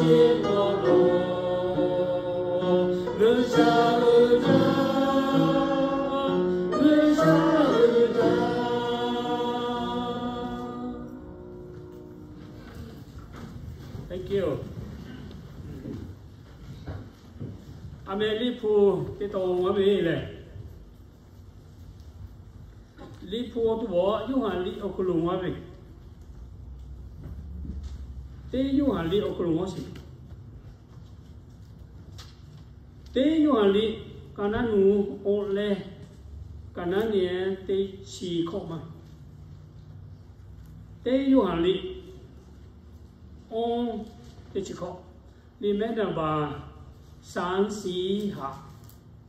Thank you. A meh Liꞈ hpu teˇ taw maˇ ve lehˬ, Liꞈ hpu awˬ to awˬ Yoˇhanˬ liꞈ awˬ hk'aw lo maˇ ve, teˇ Yoˇhanˬ liꞈ awˬ hk'aw lo maˇ shiˍ. Teˇ Yoˇhanˬ liꞈ, kaˍ naˉ nu awˬ leh, kaˍ naˉ nehˬ teˇ chi hkawꞈ ma. Teˇ Yoˇhanˬ liꞈ, awˬ, teˇ chi hkawꞈ, liꞈ mehˉ naˍ baˬ สาม สี่ haꞈ,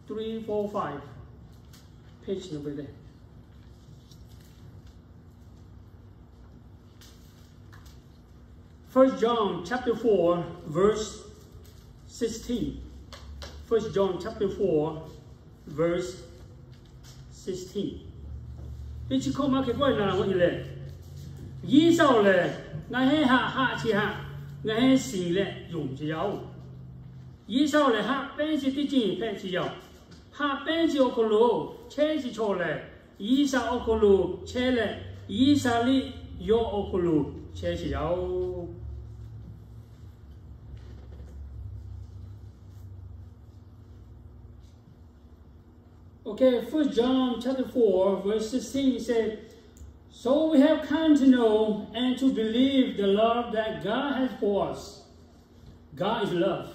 three, four, five, page number there. First John chapter four, verse sixteen. First John chapter four, verse sixteen. Teˇ chi hkawꞈ maˇ hk'e kawˆ e na k'oˆ ve lehˬ, G'uiˬsha-oˬ lehˬ, ngaˬ hui haꞈ haꞈ chi haꞈ, ngaˬ hui shiˍ leh yonˍ chi yaˇ-oˬ. G'uiˬsha-oˬ lehˬ, haꞈ pehnˇ chi teˇ ceuˬ hpehꞈ chi yaˇ-oˬ. Haꞈ pehnˇ chi awˬ hk'aw lo chehˇ chi chaw lehˬ, G'uiˬsha awˬ hk'aw lo chehˇ leh, G'uiˬsha liꞈ yawˇ awˬ hk'aw lo chehˇ chi yaˇ-oˬ. Okay, First John chapter four, verse sixteen says, "So we have come to know and to believe the love that God has for us. God is love.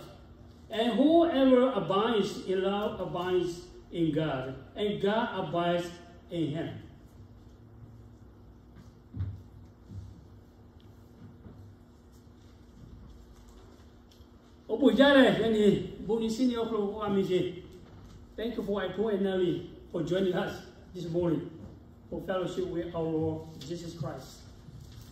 And whoever abides in love abides in God, and God abides in him." Awˬ bon jaˇ leh, yaꞈ nyi bon nyi shinˉ nyi awˬ hk'aw lo k'oˆ a miˬ ce. Thank you for April and Nelly for joining us this morning for fellowship with our Lord Jesus Christ.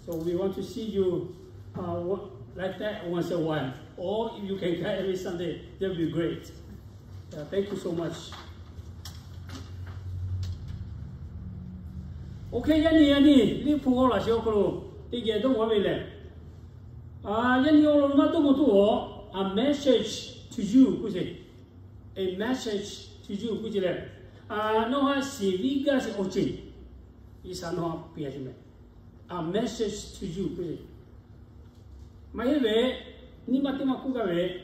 So we want to see you, uh, wo- like that once in a while. Or if you can come every Sunday, that would be great. Yeah, thank you so much. Okay, yaꞈ nyi, yaꞈ nyi Liꞈ hpu awˬ laꞈ sheh awˬ hk'aw lo teˇ geh dawˇ maˇ ve lehˬ, a, yaꞈ nyi awˬ lawn maˇ dawˇ maw tuˬ awˬ, a message to you k'oˆ ce. A message to you k'oˆ ce lehˬ, a, nawˬ haꞈ shiˍ viˉ gaˇ sheˍ awˬ ceuˬ, G'uiˬsha nawˬ haꞈ piˇ a ce meh. A message to you k'oˆ ce. Maˇ heˆ ve, nyi ma teˇ ma k'oˆ gaˇ ve,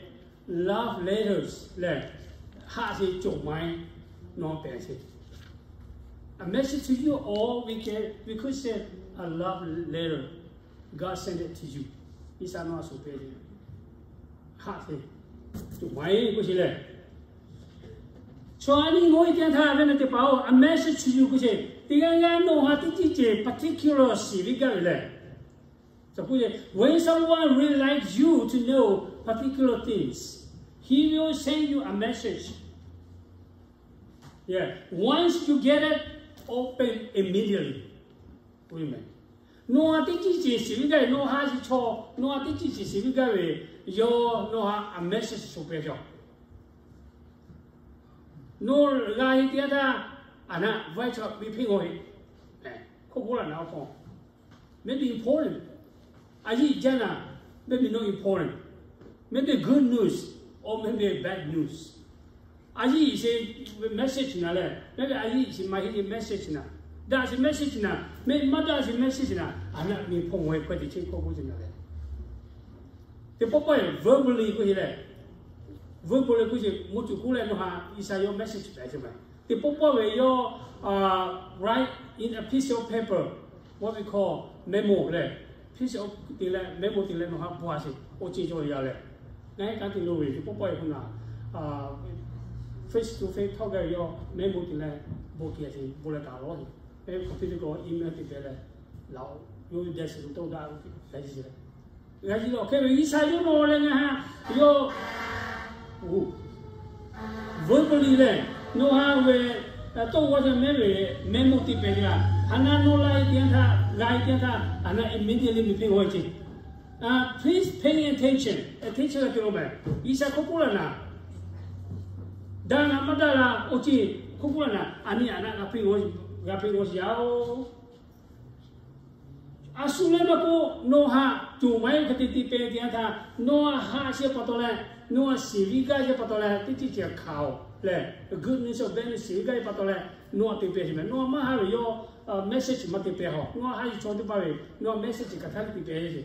love letters lehˬ, haꞈ sheˍ cawˬ ma nawˬ haꞈ pehˍ ce. A message to you, or we can, we could say a love letter. God sent it to you. G'uiˬsha nawˬ haꞈ shuˍ pehˍ ce. Haꞈ sheˍ cawˬ ma k'oˆ ce lehˬ, chaw a nyi ngaˬ hui teˇ htaˇ ve na teˇ hpaˍ-oˬ, a message to you k'oˆ ce. Teˇ g'aˇ g'aˇ nawˬ haꞈ teˇ ceuˬ ceuˬ particular shiˍ viˉ gaˇ ve lehˬ, when someone really likes you to know particular things, he will send you a message. Yeah, once you get it, open immediately. Nawˬ haꞈ teˇ ceuˬ ceuˬ shiˍ viˉ gaˇ ve, nawˬ haꞈ shiˍ chaw, nawˬ haꞈ teˇ ceuˬ ceuˬ shiˍ viˉ gaˇ ve, yawˇ nawˬ haꞈ a message shuˍ pehˍ cawˬ. Nawˬ g'a heˆ teˇ yanˇ htaˇ, a naˆ vai chaw ve hpeˇ g'aw heˆ. Hk'oˆ k'oˆ laˇ naˍ awˬ hk'aw, maybe important. A yiˇ jaˇ naˍ, maybe not important. Maybe good news or maybe bad news. A yiˇ sheˍ message naˍ lehˬ, maybe a yiˇ sheˍ maˇ heˆ ve message naˍ, daꞈ sheˍ message naˍ, maˇ daꞈ sheˍ message naˍ, a naˆ miˬ hpawˇ g'aw ve hkawˇ teˇ ceuˬ hk'oˆ k'oˆ ce naˍ lehˬ, teˇ pawˆ pawˆ verbally k'oˆ ce lehˬ, verbally k'oˆ ce, mvuhˇ tuˬ k'oˆ leh nawˬ haꞈ G'uiˬsha yawˇ message pehˍ ce meh. Teˇ pawˆ pawˆ ve yawˇ, uh, write in a piece of paper, what we call memo lehˬ, piece of te leh memo te leh nawˬ haꞈ bvuhꞈ a sheˍ, awˬ ceuˬ cawˬ yaˇ lehˬ, ngaˬ hui kanˉ te lo ve teˇ pawˆ pawˆ ve k'o naˍ, face to face talk gaˇ ve yawˇ memo te leh bvuhꞈ a sheˍ, bvuhꞈ leh taˍ lawˬ. Computer k'o email te pehˍ leh, laˬ-oˬ, yawˇ hui deh sheˍ lo tawˇ daꞈ ve g'a yiˇ leh, g'a yiˇ lawˬ hk'e ve G'uiˬsha yawˇ nawˬ leh ngaˬ haꞈ yawˇ verbally lehˬ, nawˬ haꞈ ve tawˇ g'awˇ ca mehˉ ve memo te pehˍ ve a, a naˆ nawˬ la e teˇ yanˇ htaˇ, g'a e teˇ yanˇ htaˇ, a naˆ immediately miˬ hpeˇ g'aw ce. Please pay attention, attention g'a te lo meh. G'uiˬsha hk'oˆ k'oˆ laˇ naˍ, daꞈ naˍ maˇ daꞈ la awˬ ceuˬ hk'oˆ k'oˆ laˇ naˍ, a nyi a naˆ g'a hpeˇ g'aw, g'a hpeˇ g'aw sheˍ yaˇ-oˬ. A shu leh maˇ k'oˆ, nawˬ haꞈ tuˬ maˇ heˆ hk'e te te peh te-a htaˇ, nawˬ haꞈ haꞈ shehˍ pa taw leh, nawˬ haꞈ shiˍ viˇ gaˇ shehˍ pa taw leh, teˇ ceuˬ ceuˬ hkaoˍ lehˬ, good news of bad news shiˍ viˇ gaˇ shehˍ pa taw leh, nawˬ haꞈ te peh sheˍ meh. Nawˬ haꞈ maˇ haꞈ ve yawˇ message maˇ te peh haw. Nawˬ haꞈ haꞈ yuˬ chaw teˇ hpaˍ ve nawˬ haꞈ message hk'aˬ htaˇ te peh sheˍ.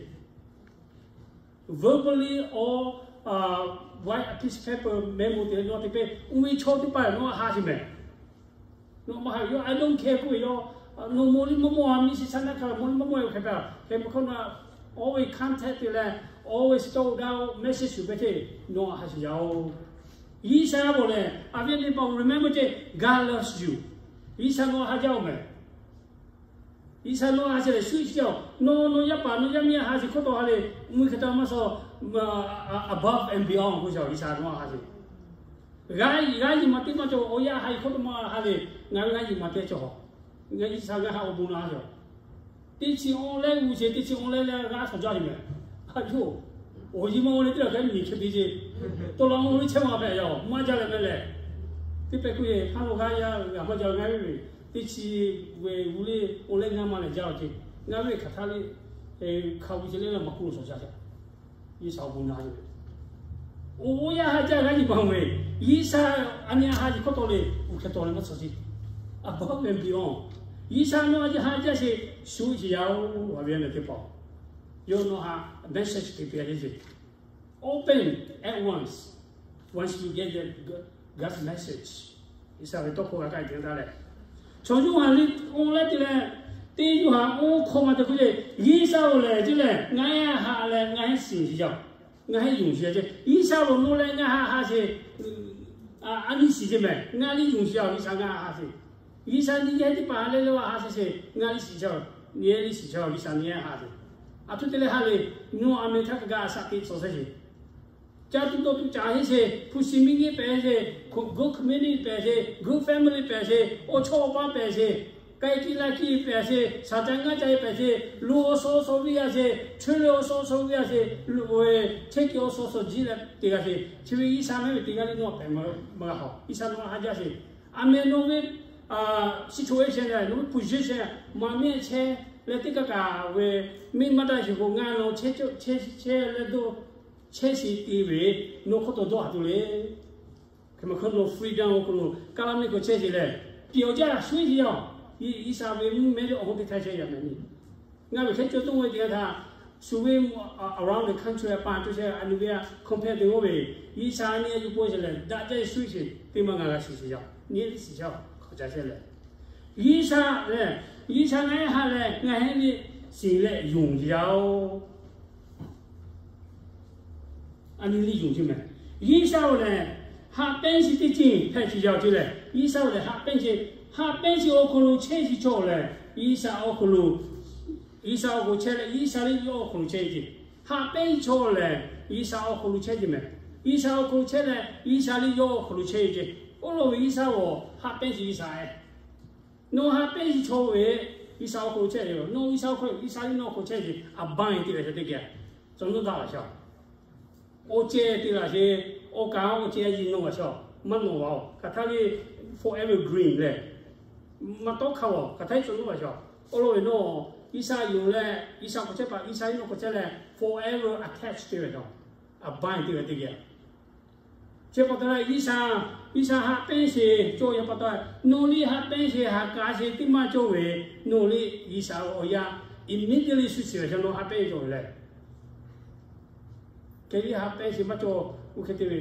Verbally or via a piece of paper, memo te leh nawˬ haꞈ te peh, oˇ ve chaw teˇ hpaˍ nawˬ haꞈ haꞈ sheˍ meh. Nawˬ maˇ haꞈ ve yawˇ, I don't care k'oˆ ve yawˇ, nawˬ mawˬ liˇ maˇ mawˬ-a, miˬ shiˍ shaˉ naˆ hk'a mawˬ liˇ maˇ mawˬ-a ve hk'e hpehꞈ, hk'e meuˇ hkawˇ nawˬ always contact te leh, always store down message shuˍ peh hteˇ, nawˬ haꞈ haꞈ shiˍ yaˇ-oˬ. G'uiˬsha bawˬ lehˬ, a viˉ nyi pa remember ce, God loves you. G'uiˬsha nawˬ haꞈ haꞈ jaˇ-oˬ meh. G'uiˬsha nawˬ haꞈ haꞈ sheˍ lehˬ, shu shiˍ yaˇ-oˬ. Nawˬ, nawˬ yaˇ paˍ nawˬ yaˇ miˇ haꞈ haꞈ shiˍ hk'oˆ tawˬ ha lehˬ, mvuhˇ hk'e taw maˇ suh, above and beyond k'oˆ shaˍ, G'uiˬsha nawˬ haꞈ haꞈ sheˍ. G'aˇ, g'aˇ yiˍ maˍ teˇ maˇ cawˬ, awˬ yaˇ haꞈ haꞈ hk'oˆ tawˬ maˇ ha lehˬ, ngaˬ ve g'aˇ yiˍ maˍ teˇ cawˬ. G'uiˬsha g'aˇ haꞈ awˬ bon na cawˬ. Teˇ chi awˬ leh g'uˇ sheˍ, teˇ chi awˬ leh leh g'aˇ shaˍ jaˇ sheˍ meh. A yoˬ, awˬ yiˇ maˇ oˇ leh teˇ laˬ hk'e miˬ hk'e te ce. Tawˇ la oˇ ve chehˇ maˇ hpehꞈ yaˇ-oˬ, maˇ jaˇ leh meh lehˬ. Teˇ pehˍ k'oˆ ve, haˉ lo g'aˇ yaˇ g'a maˇ jaˇ ve ngaˬ ve, teˇ chi ve g'uˇ leh awˬ leh ngaˇ maˇ lehˬ jaˇ-oˬ ce. Ngaˬ ve hk'aˬ htaˇ le, hk'a g'uˇ sheˍ leh maˇ k'oˆ lo shaˍ jaˇ. G'uiˬsha awˬ bon na yoˬ. Oˇ yaˇ haꞈ jaˇ g'aˇ yiˍ maˍ ve, G'uiˬsha a nyi haꞈ haꞈ shiˍ hk'oˆ tawˬ lehˬ, uˬ hk'e tawˬ leh maˇ suh ce. Above and beyond. G'uiˬsha nawˬ haꞈ haꞈ jaˇ sheˍ, shu shiˍ yaˇ-oˬ, a viˉ nyi teˇ hpaˍ. Yawˇ nawˬ haꞈ message te peh sheˍ. Open at once, once you get the God's message. G'uiˬsha ve tawˇ hkawˇ g'a kaˇ te taˇ leh, chaw Yoˇhanˬ liꞈ awˬ leh te leh, teˇ Yoˇhanˬ awˬ hk'aw ma te k'oˆ le, G'uiˬsha-oˬ lehˬ ce lehˬ, ngaˬ hui haꞈ leh ngaˬ hui shiˍ shiˍ yaˇ, ngaˬ hui yonˍ shiˍ yaˇ ce. G'uiˬsha-oˬ, nawˬ leh ngaˬ haꞈ haꞈ sheˍ, a nyi shiˍ ce meh. Ngaˬ liˇ yonˍ shiˍ yaˇ, G'uiˬsha ngaˬ haꞈ haꞈ sheˍ. G'uiˬsha nyi yehˇ teˇ hpaˍ leh leh haꞈ sheˍ sheˍ, ngaˬ liˇ shiˍ yaˇ, nyi yehˇ liˇ shiˍ yaˇ, G'uiˬsha nyi yehˇ haꞈ sheˍ. A htoꞈ te leh ha lehˬ, nawˬ a meh htaˇ kaꞈ g'a shaꞈ teꞈ tcuh sheˍ sheˍ. Ca tuˬ dawˇ tuˬ caˍ heˆ sheˍ, hpu shi miˇ nyiˇ pehˍ sheˍ, good community pehˍ sheˍ, good family pehˍ sheˍ, awˬ chawˇ awˬ paˇ pehˍ sheˍ, k'ai kiˇ laˇ kiˇ pehˍ sheˍ, shaˍ ca ngaˇ ca pehˍ sheˍ, luˬ awˬ suhˍ awˬ suhˍ viˇ a sheˍ, chehˇ leh awˬ suhˍ awˬ suhˍ viˇ a sheˍ, luˬ ve chehˇ kiˇ awˬ suhˍ awˬ suhˍ jiˇ leh te g'a sheˍ. Chi ve G'uiˬsha mehˉ ve teˇ g'aˇ le nawˬ pehꞈ maˇ g'a hawˬ. G'uiˬsha nawˬ haꞈ jaˇ sheˍ. A meh nawˬ ve situation leh nawˬ ve position, maˍ miˇ chehˇ leh teˇ kaˇ kaꞈ ve miˇ maˇ daꞈ sheˍ k'o, ngaˬ nawˬ chehˇ chehˇ leh dawˇ chehˇ sheˍ te ve, nawˬ hk'oˆ tawˬ dawˇ haꞈ tuˬ le. Hk'e meuˇ hk'oˆ nawˬ freedom awˬ hk'aw lo, kaˇ laˇ miˇ hk'aw chehˇ sheˍ lehˬ, piˍ awˬ jaˇ shu sheˍ yaˇ-oˬ. G'uiˬsha ve mvuhˇ mehˉ ve awˬ hoˉ teˇ htaˇ chehˇ yaˇ meh ni. Ngaˬ ve hk'e cawˬ tuˬ ve teˇ yanˇ htaˇ, shu ve around the country a pa cawˬ chehˇ, a nyi ve a compare te g'aˇ ve, G'uiˬsha nyi a yuˬ pon sheˍ lehˬ, daꞈ jaˇ shu sheˍ, teˇ maˇ ngaˬ g'a shiˍ sheˍ yaˇ, nyi liˇ shiˍ yaˇ-oˬ, hk'aˬ ca chehˇ leh. G'uiˬsha lehˬ, G'uiˬsha ngaˬ hui haꞈ leh ngaˬ hui liˇ shiˍ leh yonˍ yaˇ-oˬ. A nyi liˇ yonˍ ce meh. G'uiˬsha-oˬ lehˬ, haꞈ pehnˇ sheˍ teˇ ceuˬ hpehꞈ sheˍ yaˇ-oˬ ce lehˬ, G'uiˬsha-oˬ lehˬ haꞈ pehnˇ sheˍ, haꞈ pehnˇ sheˍ awˬ hk'aw lo chehˇ sheˍ chaw lehˬ, G'uiˬsha awˬ hk'aw lo, G'uiˬsha awˬ hk'aw lo chehˇ leh G'uiˬsha liˇ yawˇ awˬ hk'aw lo chehˇ ce. Haꞈ pehnˇ sheˍ chaw lehˬ, G'uiˬsha awˬ hk'aw lo chehˇ ce meh. G'uiˬsha awˬ hk'aw lo chehˇ leh G'uiˬsha liˇ yawˇ awˬ hk'aw lo chehˇ ce. Oˇ lo ve G'uiˬsha-oˬ, haꞈ pehnˇ sheˍ G'uiˬsha-e. Nawˬ haꞈ pehnˇ sheˍ chaw ve, G'uiˬsha awˬ hk'aw lo chehˇ ve yoˬ. Nawˬ G'uiˬsha awˬ hk'aw lo, G'uiˬsha liˇ nawˬ awˬ hk'aw chehˇ ce. Abide te ve hk'e teˇ geh, cawˬ nawˇ daꞈ laˬ shaˍ. Awˬ ceh te laˬ sheˍ, awˬ kaˍ awˬ ceh a yiˍ nawˬ g'a shaˍ, maˇ nawˬ g'a-oˬ. Hk'aˬ htaˇ le, forever green lehˬ, maˇ tawˉ hk'a-oˬ. Hk'aˬ htaˇ cawˬ nawˇ g'a shaˍ. Oˇ lo ve nawˬ, G'uiˬsha yonˍ leh, G'uiˬsha hk'aw chehˇ pa, G'uiˬsha liˇ nawˬ hk'aw chehˇ leh forever attached te ve htaꞈ, abide te ve teˇ geh. Chi pa taw leh G'uiˬsha, G'uiˬsha haꞈ pehnˇ sheˍ cawˬ yaˇ pa taw, nawˬ liˇ haꞈ pehnˇ sheˍ haꞈ kaˍ sheˍ teˇ maˇ cawˬ ve, nawˬ liˇ G'uiˬsha awˬ yanˇ immediately shu shiˍ ve htaꞈ nawˬ haꞈ pehnˇ cawˬ ve lehˬ. Hk'e liˇ haꞈ pehnˇ sheˍ maˇ cawˬ, oˇ hk'e te ve,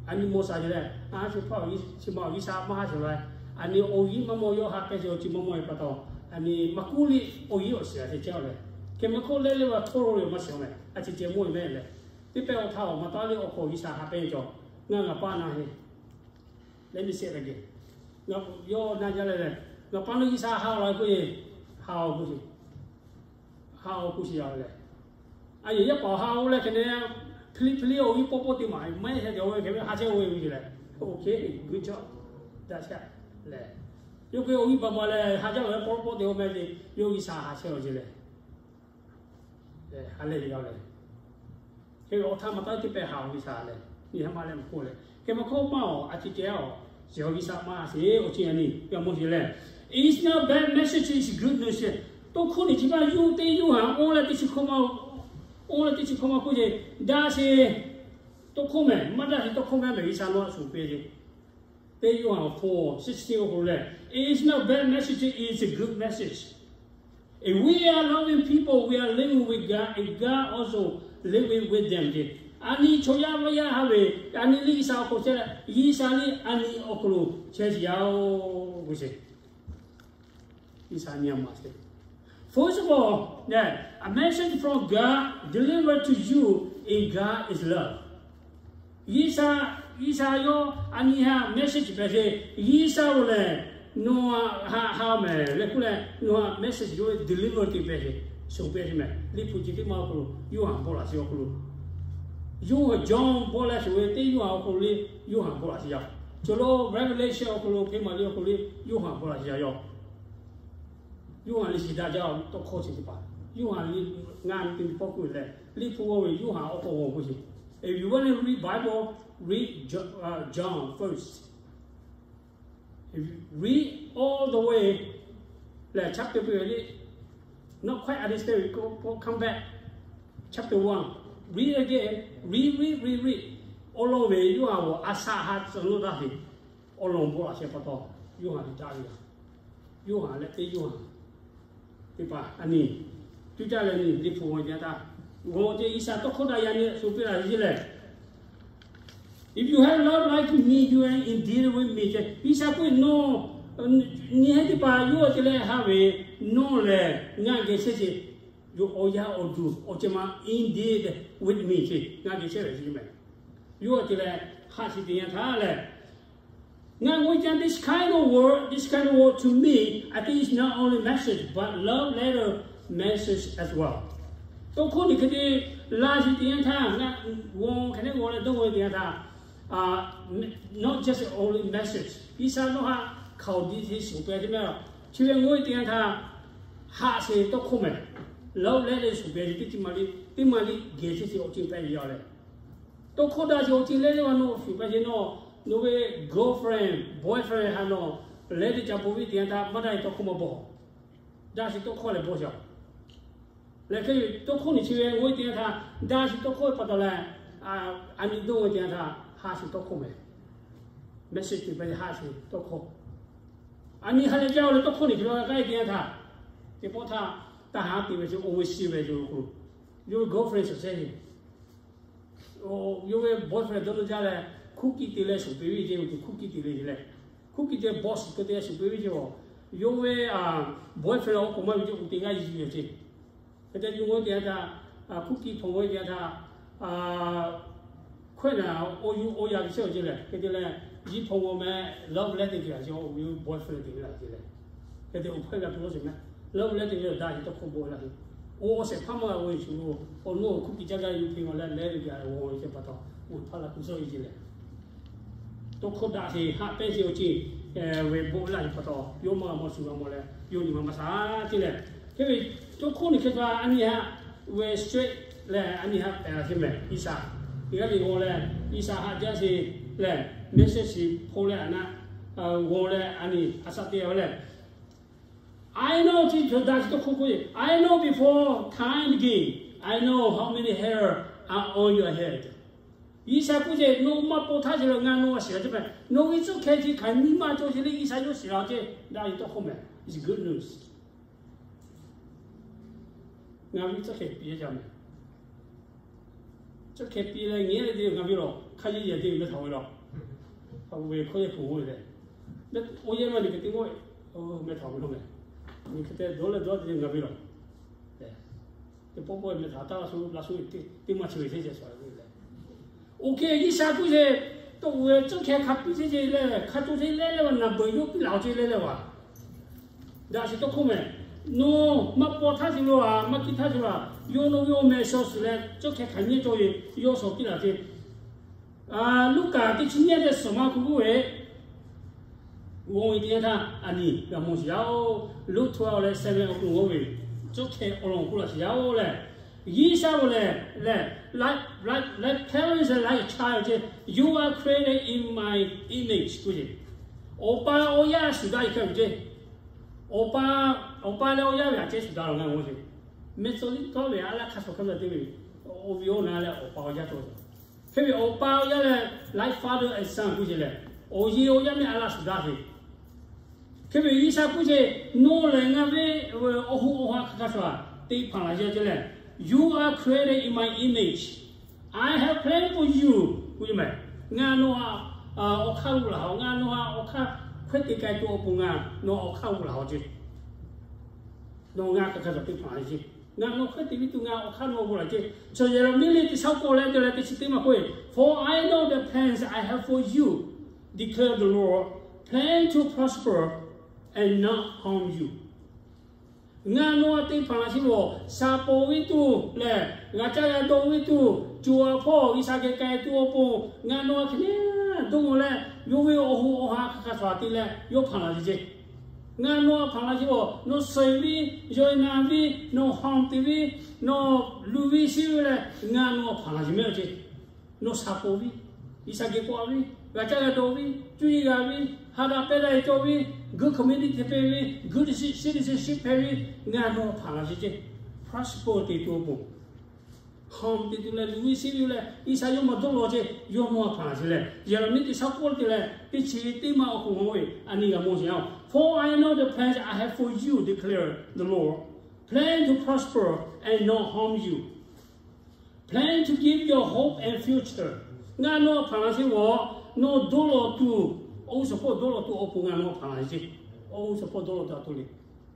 a nyi mawˬ shaˍ sheˍ leh, a chi hpaˇ chi ma G'uiˬsha maˇ haꞈ sheˍ la, a nyi awˬ yiˇ maˇ mawˬ yawˇ haꞈ pehnˇ sheˍ awˬ ceuˬ maˇ mawˬ ve pa taw, a nyi maˇ kuˉ liˇ awˬ yiˇ awˬ shiˍ a te caˇ-oˬ leh, hk'e meuˇ hk'oˆ leh leh va htoˇ lo ve maˇ shiˍ-oˬ meh, a ceh ceh mawˬ ve meh leh, teˇ pehˇ awˬ htaˇ awˬ ma taˉ liˇ awˬ hk'aw G'uiˬsha haꞈ pehnˇ cawˬ, ngaˬ ngaˬ paˇ na heˆ. Leh miˬ shehˆ ve geh, yawˇ na jaˇ leh leh, ngaˬ paˇ nawˬ G'uiˬsha haꞈ-oˬ la k'oˆ-e, haꞈ-oˬ k'oˆ sheˍ, haꞈ-oˬ k'oˆ sheˍ yaˇ leh, a yehˬ yaˇ paˍ haꞈ-oˬ leh hk'e ne, hpiliˇ hpiliˇ awˬ viˉ pawˆ pawˆ te maˍ maˇ heˆ hk'e te awˬ ve hk'e ve haꞈ chehˇ-oˬ ve k'oˆ sheˍ leh, OK, good job, daꞈ chehˇ leh, yawˇ k'o awˬ viˉ baˬ baˬ leh haꞈ jaˇ ve pawˆ pawˆ te-o meh ce, yawˇ G'uiˬsha haꞈ chehˇ-oˬ ce leh, ha lehˬ ve yaˇ leh, hk'e ve awˬ htaˇ ma taˉ teˇ pehˇ haꞈ-oˬ G'uiˬsha leh, nyi haˉ maˇ leh mvuhˇ hk'oˆ leh, hk'e meuˇ hkawˇ maˇ-oˬ, a ceh ceh-oˬ, shiˍ-oˬ G'uiˬsha maˇ sheˍ, awˬ ceh a nyi g'a mawˬ sheˍ leh, it's not bad message, it's good news. Tawˇ hkawˇ nyi chi maˇ yuˇ teˇ Yoˇhanˬ awˇ leh teˇ chi hkawˇ maˇ, awˇ leh teˇ chi hkawˇ maˇ k'oˆ ce, daꞈ sheˍ tawˇ hkawˇ mehˍ, maˇ daꞈ sheˍ tawˇ hkawˇ maˇ mehˍ, G'uiˬsha nawˬ htaꞈ shuˍ piˇ ce. Teˇ Yoˇhanˬ awˬ hk'aw sixteen awˬ hk'aw lo lehˬ, it's not bad message, it's a good message. If we are loving people, we are living with God, and God also living with them ce. A nyi chaw yaˇ maˇ yaˇ ha ve, a nyi liˇ G'uiˬsha awˬ hk'aw chehˇ leh, G'uiˬsha liˇ a nyi awˬ hk'aw lo chehˇ sheˍ yaˇ-oˬ k'oˆ ce. G'uiˬsha nyi a maˍ sheˍ. First of all, a message from God delivered to you in God is love. G'uiˬsha, G'uiˬsha yawˇ a nyi htaꞈ message pehˍ sheˍ. G'uiˬsha lo lehˬ, nawˬ htaꞈ ha ha mehˍ leh k'oˆ leh, nawˬ htaꞈ message yawˇ ve deliver te pehˍ sheˍ, shuˍ pehˍ sheˍ mehˍ. Liꞈ hpu chi teˇ maˇ awˬ hk'aw lo Yoˇhanˬ bawˆ laꞈ sheˍ awˬ hk'aw lo, Yoˇhanˬ John bawˆ leh shuˍ ve teˇ Yoˇhanˬ awˬ hk'aw lo le, Yoˇhanˬ bawˆ laꞈ sheˍ yaˇ. Chaw lo Revelation awˬ hk'aw lo hk'e maˍ le awˬ hk'aw lo le, Yoˇhanˬ bawˆ laꞈ sheˍ yaˇ yoˬ. Yoˇhanˬ liꞈ shiˍ daꞈ jaˇ tawˇ hkawˇ chi teˇ hpaˍ, Yoˇhanˬ liꞈ ngaˇ teˇ pawˆ k'oˆ leh, Liꞈ hpu g'aw ve Yoˇhanˬ awˬ hk'aw g'aw k'oˆ sheˍ. If you want to read Bible, read Jo-, uh, John first. If you read all the way, leh chapter peuˬ le, not quite understand, we go, go, come back. Chapter one, read again, read, read, read, read. Awˬ lawn ve Yoˇhanˬ awˬ a shaꞈ ha tcuh nawˇ taˇ ve, awˬ lawn bawˆ laꞈ sheˍ pa taw, Yoˇhanˬ liꞈ daꞈ ve yaˇ. Yoˇhanˬ leh teˇ Yoˇhanˬ teˇ hpaˍ a nyi, cuˇ caˇ leh nyi Liꞈ hpu g'aw ce taˇ, g'aw ce G'uiˬsha tawˇ hkawˇ daꞈ yaˇ nyi shuˍ piˇ laꞈ sheˍ lehˬ, If you have love like me, you are indeed with me ce. G'uiˬsha k'oˆ ve, nawˬ nyi heˉ teˇ hpaˍ yawˇ ce leh ha ve, nawˬ lehˬ ngaˬ geh chehˇ ce. Yawˇ awˬ yaˇ awˬ duˬ awˬ ceuˬ ma indeed with me ce, ngaˬ geh chehˇ ve ce mehˍ. Yawˇ ce leh haꞈ shiˍ teˇ yanˇ htaˇ lehˬ, ngaˬ g'aw ce this kind of word, this kind of word to me, I think it's not only message but love letter message as well. Tawˇ hkawˇ nyi hk'e te laˇ shiˍ teˇ yanˇ htaˇ, ngaˬ g'aw hk'e te g'aw leh dawˇ g'aw teˇ yanˇ htaˇ, not just only message, G'uiˬsha nawˬ htaꞈ hkaoˍ diˇ te shuˍ pehˍ ce mehˍ. Chi ve g'aw teˇ yanˇ htaˇ, haꞈ sheˍ tawˇ hkawˇ mehˍ, love letter shuˍ pehˍ ce teˇ maˇ liˇ, teˇ maˇ liˇ geh chehˇ ce awˬ ceuˬ pehˍ ve yaˇ lehˬ, tawˇ hkawˇ daꞈ sheˍ awˬ ceuˬ leh leh va nawˬ shuˍ pehˍ ce nawˬ, nawˬ ve girlfriend, boyfriend htaꞈ nawˬ letter ca bon ve teˇ yanˇ htaˇ maˇ daꞈ ve tawˇ hkawˇ maˇ bawˬ. Daꞈ sheˍ tawˇ hkawˇ lehˬ bawˬ sheˍ. Lehˬ hk'e tawˇ hkawˇ nyi chi ve g'aw teˇ yanˇ htaˇ, daꞈ sheˍ tawˇ hkawˇ pa taw leh, a nyi dawˇ g'aw teˇ yanˇ htaˇ haꞈ sheˍ tawˇ hkawˇ mehˍ. Message teˇ hpaˍ haꞈ sheˍ tawˇ hkawˇ. A nyi ha leh jaˇ-oˬ leh tawˇ hkawˇ nyi hk'e la k'ai teˇ yanˇ htaˇ, teˇ pawˆ htaˇ, taˇ ha te ve ce, oˇ ve shiˍ ve ce, yawˇ ve girlfriend shuˍ chehˇ ve yawˇ ve boyfriend dawˇ nawˇ jaˇ leh, hkuˇ kiˇ te leh shuˍ peˇ ve ce, hkuˇ kiˇ te leh ce leh, hkuˇ kiˇ te boss k'oˆ te leh shuˍ peˇ ve ce a, yawˇ ve boyfriend awˬ k'oˍ maˇ ve ce, oˇ teˇ g'aˇ yiˇ ve ce. Hk'e te yawˇ g'aw teˇ yanˇ htaˇ, hkuˇ kiˇ hpawnˬ g'aw teˇ yanˇ htaˇ, hkawehˇ naˍ awˬ yuˬ awˬ yaꞈ ve chehˇ-oˬ ce lehˬ, hk'e te leh, yiˇ hpawnˬ g'aw meh, love letter te ve a ce, oˇ ve boyfriend te ve a ce lehˬ, hk'e te awˬ hpawehˇ g'a hpu lawˇ sheˍ meh, love letter te ve daꞈ sheˍ tawˇ hkawˇ bawˬ la ve, oˇ awˬ shehˍ hpaˇ maˇ g'a g'aw ve shuˍ, awˬ nawˇ hkuˇ kiˇ caˇ gaˇ yuˬ hk'e g'aw leh leh ve gaˬ g'aw ve ce pa taw, oˇ hpaˇ la hpu suhˉ ve ce lehˬ, tawˇ hkawˇ daꞈ sheˍ haꞈ pehnˇ sheˍ awˬ ceuˬ ve bawˆ laˇ ve pa taw, yawˇ maˇ g'a mawˬ shuˍ g'a mawˬ leh, yawˇ nyi ma maˇ shaˉ ce lehˬ, hk'e ve tawˇ hkawˇ nyi hk'e te a nyi haꞈ ve straight leh a nyi haꞈ pehˬ la ce mehˍ. G'uiˬsha teˇ g'aˇ le g'aw leh, G'uiˬsha haꞈ jaˇ sheˍ leh, message shiˍ hpaw leh a naˆ g'aw leh a nyi a shaꞈ te ve lehˬ, I know, chi daꞈ sheˍ tawˇ hkawˇ k'oˆ ve, I know before time began, I know how many hair are on your head. G'uiˬsha k'oˆ ce, nawˬ maˇ paw htaˇ ce leh ngaˬ nawˬ a shiˍ la ce mehˍ. Nawˬ ve tcuhˉ hkeh chi hk'aˬ nyi maˇ cawˬ ce leh G'uiˬsha yawˇ shiˍ la ce. Daꞈ sheˍ tawˇ hkawˇ mehˍ. It's good news. Ngaˬ ve tcuhˉ hkeh piˇ jaˇ mehˍ. Tcuhˉ hkeh piˇ leh nyi leh te ngaˬ ve lawˬ hk'a yehˬ yehˬ te ve meh htaꞈ ve lawˬ. Hk'a ve hkawˇ yehˬ hpu ve lehˬ, oˇ yehˬ maˇ nyi hk'e te g'aw, meh htaꞈ ve lawˬ mehˍ. Nyi hk'e te dawˇ leh dawˇ te ngaˬ ve lawˬ. Teˇ pawˆ pawˆ meh htaꞈ taˇ la shu la shu teˇ maˇ chi ve teˇ ceuˬ shuˍ ve lehˬ, oˇ hk'e G'uiˬsha k'oˆ ce, tawˇ ve tcuhˉ hkeh hk'a piˇ ce ce leh hk'a co ce leh leh va naˬ beuˬ yawˇ piˇ laˬ ce leh leh va. Daꞈ sheˍ tawˇ hkawˇ mehˍ. Nawˬ maˇ paw htaˇ ce lo a, maˇ kiˇ htaˇ ce lo a, yawˇ nawˬ ve awˬ meh shaw shiˍ leh tcuhˉ hkeh hk'aˬ nyi cawˬ ve yawˇ shaw piˇ laˬ ce. Luˉkaꞈ teˇ chi nyiˇ teˇ suhˍ ma hk'u k'oˆ ve, g'aw ve teˇ yanˇ htaˇ a nyi g'a mawˬ sheˍ yaˇ-oˬ, Luke twelve leh seven awˬ hk'aw lo g'aw ve, tcuhˉ hkeh awˬ lawn k'oˆ laˬ sheˍ yaˇ-oˬ lehˬ, G'uiˬsha ve lehˬ lehˬ, like, like, like parents and like a child ce, you are created in my image k'oˆ ce. Awˬ pa awˬ yaˇ shuˍ daꞈ ve hk'e ce. Awˬ pa Awˬ pa leh awˬ yaˇ ve htaꞈ ceh shuˍ daꞈ lawˬ ngaˬ g'aw sheˍ. Mehˇ tcuh liˇ tawˇ ve a laˇ hk'aˇ suh hk'aˇ suh te ve, awˬ viˉ awˬ na leh awˬ pa awˬ yaˇ cawˬ. Hk'e ve awˬ pa awˬ yaˇ leh like father and son k'oˆ sheˍ lehˬ, awˬ yehˬ awˬ yaˇ mehˆ a laˇ shuˍ daꞈ sheˍ. Hk'e ve G'uiˬsha k'oˆ sheˍ, nawˬ lehˬ ngaˬ ve awˬ hoꞈ awˬ ha hk'aˇ suh teˇ hpaˍ laˬ sheˍ ce lehˬ, you are created in my image, I have plan for you k'oˆ ve mehˬ. Ngaˬ nawˬ htaꞈ awˬ hk'aˇ g'uˇ laˬ haw, ngaˬ nawˬ htaꞈ awˬ hk'aˇ hkawehˉ te k'ai tuˬ awˬ pon ngaˬ nawˬ awˬ hk'aˇ g'uˇ laˬ haw ce. Nawˬ ngaˬ hk'aˇ suh teˇ hpaˍ laˬ ce. Ngaˬ nawˬ hkawehˉ te piˇ tuˬ ngaˬ awˬ hk'aˇ nawˬ g'uˇ laˬ ce. Chaw yehˬ law miˇ le teˇ shaˉ k'awˇ leh te leh teˇ chi teˇ maˇ k'oˆ ve, for I know the plans I have for you, declare the Lord, plan to prosper and not harm you. Ngaˬ nawˬ htaꞈ teˇ hpaˍ laˬ sheˍ lawˬ, shaˍ poˍ ve tuˬ lehˬ, g'a caˇ g'a dawˇ ve tuˬ, co a hpawˇ G'uiˬsha geh k'ai tuˬ awˬ pon, ngaˬ nawˬ htaꞈ hk'e le dawˇ leh, yawˇ ve awˬ hoꞈ awˬ ha hk'aˇ suh te leh yawˇ hpaˍ laˬ sheˍ ce. Ngaˬ nawˬ htaꞈ hpaˍ laˬ sheˍ lawˬ, nawˬ suh ve, yawˇ na ve, nawˬ hawˬ te ve, nawˬ luˬ ve sheˍ ve leh ngaˬ nawˬ htaꞈ hpaˍ laˬ sheˍ mehˆ ce. Nawˬ shaˍ poˍ ve, G'uiˬsha geh k'awꞈ ve, g'a caˇ g'a dawˇ ve, cuˇ yiˍ g'a ve, ha daꞈ pehˇ daꞈ cawˬ ve, good community hpehꞈ ve, good citizenship hpehꞈ ve, ngaˬ nawˬ htaꞈ hpaˍ laˬ sheˍ ce. Prosper te tuˬ awˬ pon, hawˬ te tuˬ leh luˬ ve sheˍ ve leh G'uiˬsha yawˇ maˇ dawˇ lawˬ ce. Yawˇ nawˬ htaꞈ hpaˍ laˬ sheˍ leh, yehˬ law miˇ teˇ shaˉ k'awˇ te leh teˇ chi teˇ maˇ awˬ hk'aw lo ve a nyi g'a mawˬ sheˍ a. For I know the plans I have for you, declare the Lord, plan to prosper and not harm you, plan to give you a hope and future. Ngaˬ nawˬ htaꞈ hpaˍ laˬ sheˍ lawˬ, nawˬ dawˇ lawˬ tuˬ, oˇ suhˍ hpawˇ dawˇ lawˬ tuˬ awˬ pon ngaˬ nawˬ hpaˍ laˬ sheˍ ce. Oˇ suhˍ hpawˇ dawˇ lawˬ tuˬ a htoꞈ le,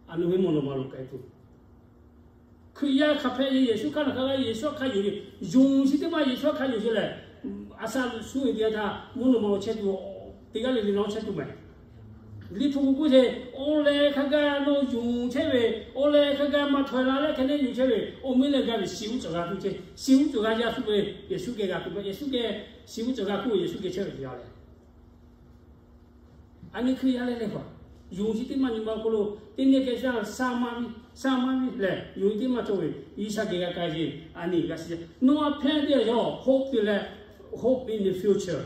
a nu ve mawˬ nawˬ maˇ loꞈ k'ai tuˬ. Hkriꞈ yaˇ hk'aˬ hpehꞈ ve, Yeˍsuˆ hk'aˇ nawˬ hk'aˇ g'a, Yeˍsuˆ hk'aˇ yonˍ ve, yonˍ chi teˇ maˇ Yeˍsuˆ hk'aˇ yonˍ sheˍ lehˬ, a sha shu ve teˇ yanˇ htaˇ mvuhˇ naw ma lo chehˇ tuˬ, teˇ g'aˇ le le la chehˇ tuˬ mehˬ. Liꞈ hpu k'oˆ k'oˆ sheˍ, oˇ leh hk'a gaˇ nawˬ yonˍ chehˇ ve, oˇ leh hk'a gaˇ maˇ htawꞈ la leh hk'e le yonˍ chehˇ ve, awˬ mehˉ leh g'a ve shiˍ uˉ cawˬ g'a tuˬ ce. Shiˍ uˉ cawˬ g'a yaˇ tuˬ ve, Yeˍsuˆ geh g'a tuˬ ve, Yeˍsuˆ geh shiˍ uˉ cawˬ g'a hk'oˆ ve Yeˍsuˆ geh chehˇ ve yaˇ leh a nyi Hkriꞈ yaˇ leh leh hpaˍ, yonˍ chi teˇ maˇ nyi ma awˬ hk'aw lo teˇ nehˬ keh shaˇ, shaˇ maˇ viˇ, shaˇ maˇ viˇ lehˬ, yonˍ chi teˇ maˇ cawˬ ve, G'uiˬsha geh g'a k'ai ve, a nyi g'a shiˍ. Nawˬ a hpehˇ te yaw hope te leh, hope in the future.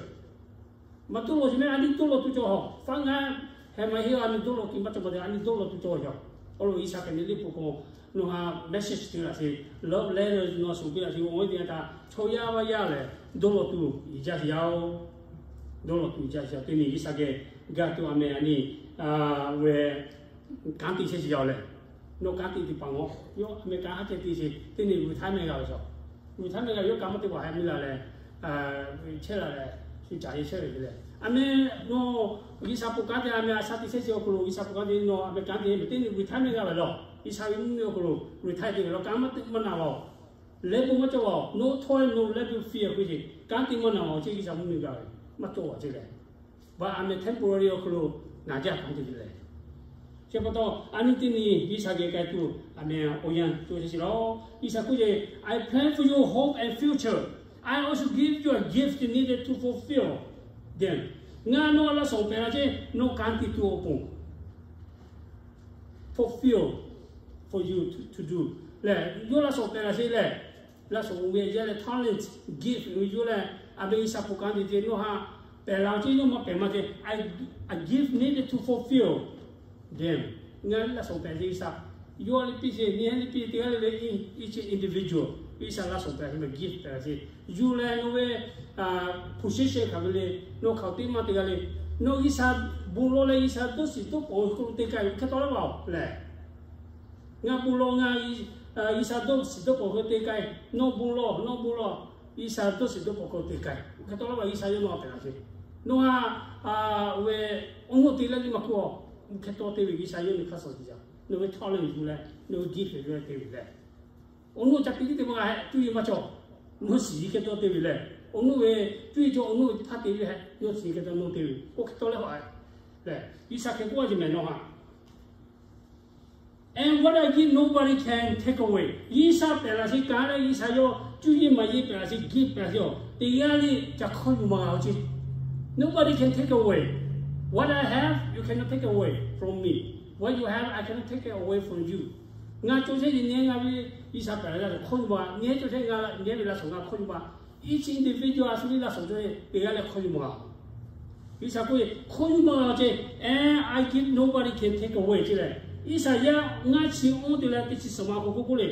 Maˇ dawˇ lawˬ sheˍ mehˆ, a nyi dawˇ lawˬ tuˬ cawˬ haw. Faˉ ngaˇ heh maˇ heˆ, a nyi dawˇ lawˬ tuˬ maˇ cawˬ maˇ te, a nyi dawˇ lawˬ tuˬ cawˬ yaw. Awˬ lawn G'uiˬsha hk'e le liꞈ hpu hk'aw nawˬ htaꞈ message te laˬ sheˍ, love letter nawˬ shuˍ piˇ laˬ sheˍ, awˬ viˉ teˇ yanˇ htaˇ chaw yaˇ vaˇ yaˇ lehˬ dawˇ lawˬ tuˬ uiˍ jaˇ sheˍ yaˇ-oˬ. Dawˇ lawˬ tuˬ uiˍ jaˇ sheˍ yaˇ, teˇ nyi G'uiˬsha geh g'a tuˬ a meh a nyi ve kanˉ te chehˇ sheˍ yaˇ-oˬ lehˬ, nawˬ kanˉ te teˇ hpaˍ ngaw, yawˇ a meh kanˉ haˉ ceh te sheˍ, teˇ nyi retire mehˆ g'a ve shaˍ. Retire mehˆ g'a ve yawˇ kanˉ maˇ te paˍ heh miˇ la leh, chehˇ la leh, shu caˍ ye chehˇ ve lehˬ, a meh nawˬ G'uiˬsha po kanˉ te a meh a shaˉ te chehˇ sheˍ awˬ hk'aw lo G'uiˬsha po kanˉ te nawˬ a meh kanˉ te meh teˇ nyi retire mehˆ g'a ve lawˬ. G'uiˬsha ve mvuhˇ miˬ awˬ hk'aw lo retire te ve lawˬ, kanˉ maˇ te maˇ na g'a-oˬ. Leh bon maˇ cawˬ a, no toil, no labour fear k'oˆ ve, kanˉ te maˇ na-oˬ ce, G'uiˬsha mvuhˇ miˬ g'a ve maˇ cawˬ a ce lehˬ. Ba a meh temporary awˬ hk'aw lo na jaˇ kanˉ te ve lehˬ. Chi pa taw a nyi teˇ nyi G'uiˬsha geh k'ai tuˬ a meh awˬ yanˇ cawˬ sheˍ lawˬ. G'uiˬsha k'oˆ ve, I plan for you hope and future, I also give you a gift needed to fulfill them. Ngaˬ nawˬ laˇ shawˍ pehˍ la ce, nawˬ kanˉ te tuˬ awˬ pon fulfill for you to do lehˬ, yawˇ laˇ shawˍ pehˍ la sheˍ lehˬ, laˇ shawˍ oˇ ve yaˇ leh talent, gift ve yawˇ lehˬ, a meh G'uiˬsha po kanˉ te ce nawˬ htaꞈ pehˍ la ce, nawˬ maˇ pehˍ maˇ te, I, I give needed to fulfill them. Ngaˬ laˇ shawˍ pehˍ ce G'uiˬsha, yawˇ liꞈ piˇ ce, nyi liꞈ piˇ teˇ g'aˇ le le, each individual G'uiˬsha laˇ shawˍ pehˍ ce, gift pehˍ la ce. Yuˬ leh nawˬ ve position hk'aˬ ve le, nawˬ hk'aˬ teˇ maˇ teˇ g'aˇ le, nawˬ G'uiˬsha bon lawˬ leh G'uiˬsha dawˇ shiˍ dawˇ pawˍ hk'aw lo te k'ai ve hk'e taw leh baˬ-oˬ lehˬ, ngaˬ bon lawˬ ngaˬ G'uiˬsha dawˇ shiˍ dawˇ pawˍ hk'aw lo te k'ai, nawˬ bon lawˬ nawˬ bon lawˬ G'uiˬsha dawˇ shiˍ dawˇ pawˍ hk'aw lo te k'ai, hk'e taw leh baˬ G'uiˬsha yawˇ nawˬ htaꞈ pehˍ la ce. Nawˬ htaꞈ ve awˬ naw te leh le maˇ k'oˆ-oˬ, hk'e taw te ve G'uiˬsha yawˇ nawˬ hk'aˇ suh te yaˇ, nawˬ ve talent yuˬ leh nawˬ ve gift yuˬ leh te ve lehˬ, awˬ naw ca te tiˉ te maˇ g'a heh, cuˇ yiˍ maˇ cawˬ. Nawˬ shiˍ hk'e taw te ve lehˬ, awˬ naw ve cuˇ yiˍ cawˬ, awˬ naw ve hpaˇ te ve heh, nawˬ shiˍ hk'e taw nawˬ te ve k'o hk'e taw leh haw lehˬ, G'uiˬsha hk'e k'oˆ a ce mehˬ nawˬ htaꞈ And what I give, nobody can take away. G'uiˬsha pehˍ la sheˍ kanˉ leh G'uiˬsha yawˇ cuˇ yiˍ maˇ yiˍ pehˍ la sheˍ, gift pehˍ la sheˍ-oˬ, teˇ g'aˇ le ca hkawˇ yuˬ maˇ g'a-oˬ ce. Nobody can take away. What I have, you cannot take away from me. What you have, I cannot take it away from you. Ngaˬ cawˬ chehˇ ve nyi ngaˬ ve G'uiˬsha pehˍ la g'a hkawˇ yuˬ maˇ, nyi cawˬ chehˇ ngaˬ nyi ve laˇ shawˍ ngaˬ hkawˇ yuˬ maˇ. Each individual a shu ve laˇ shawˍ cawˬ ve teˇ g'aˇ leh hkawˇ yuˬ maˇ g'a. G'uiˬsha k'oˆ ve hkawˇ yuˬ maˇ g'a ce. And I give, nobody can take away ce lehˬ, Iˉsaˍyaˆ ngaˇ chi awˇ te leh teˇ chi suhˍ ma k'o k'oˆ k'oˆ le,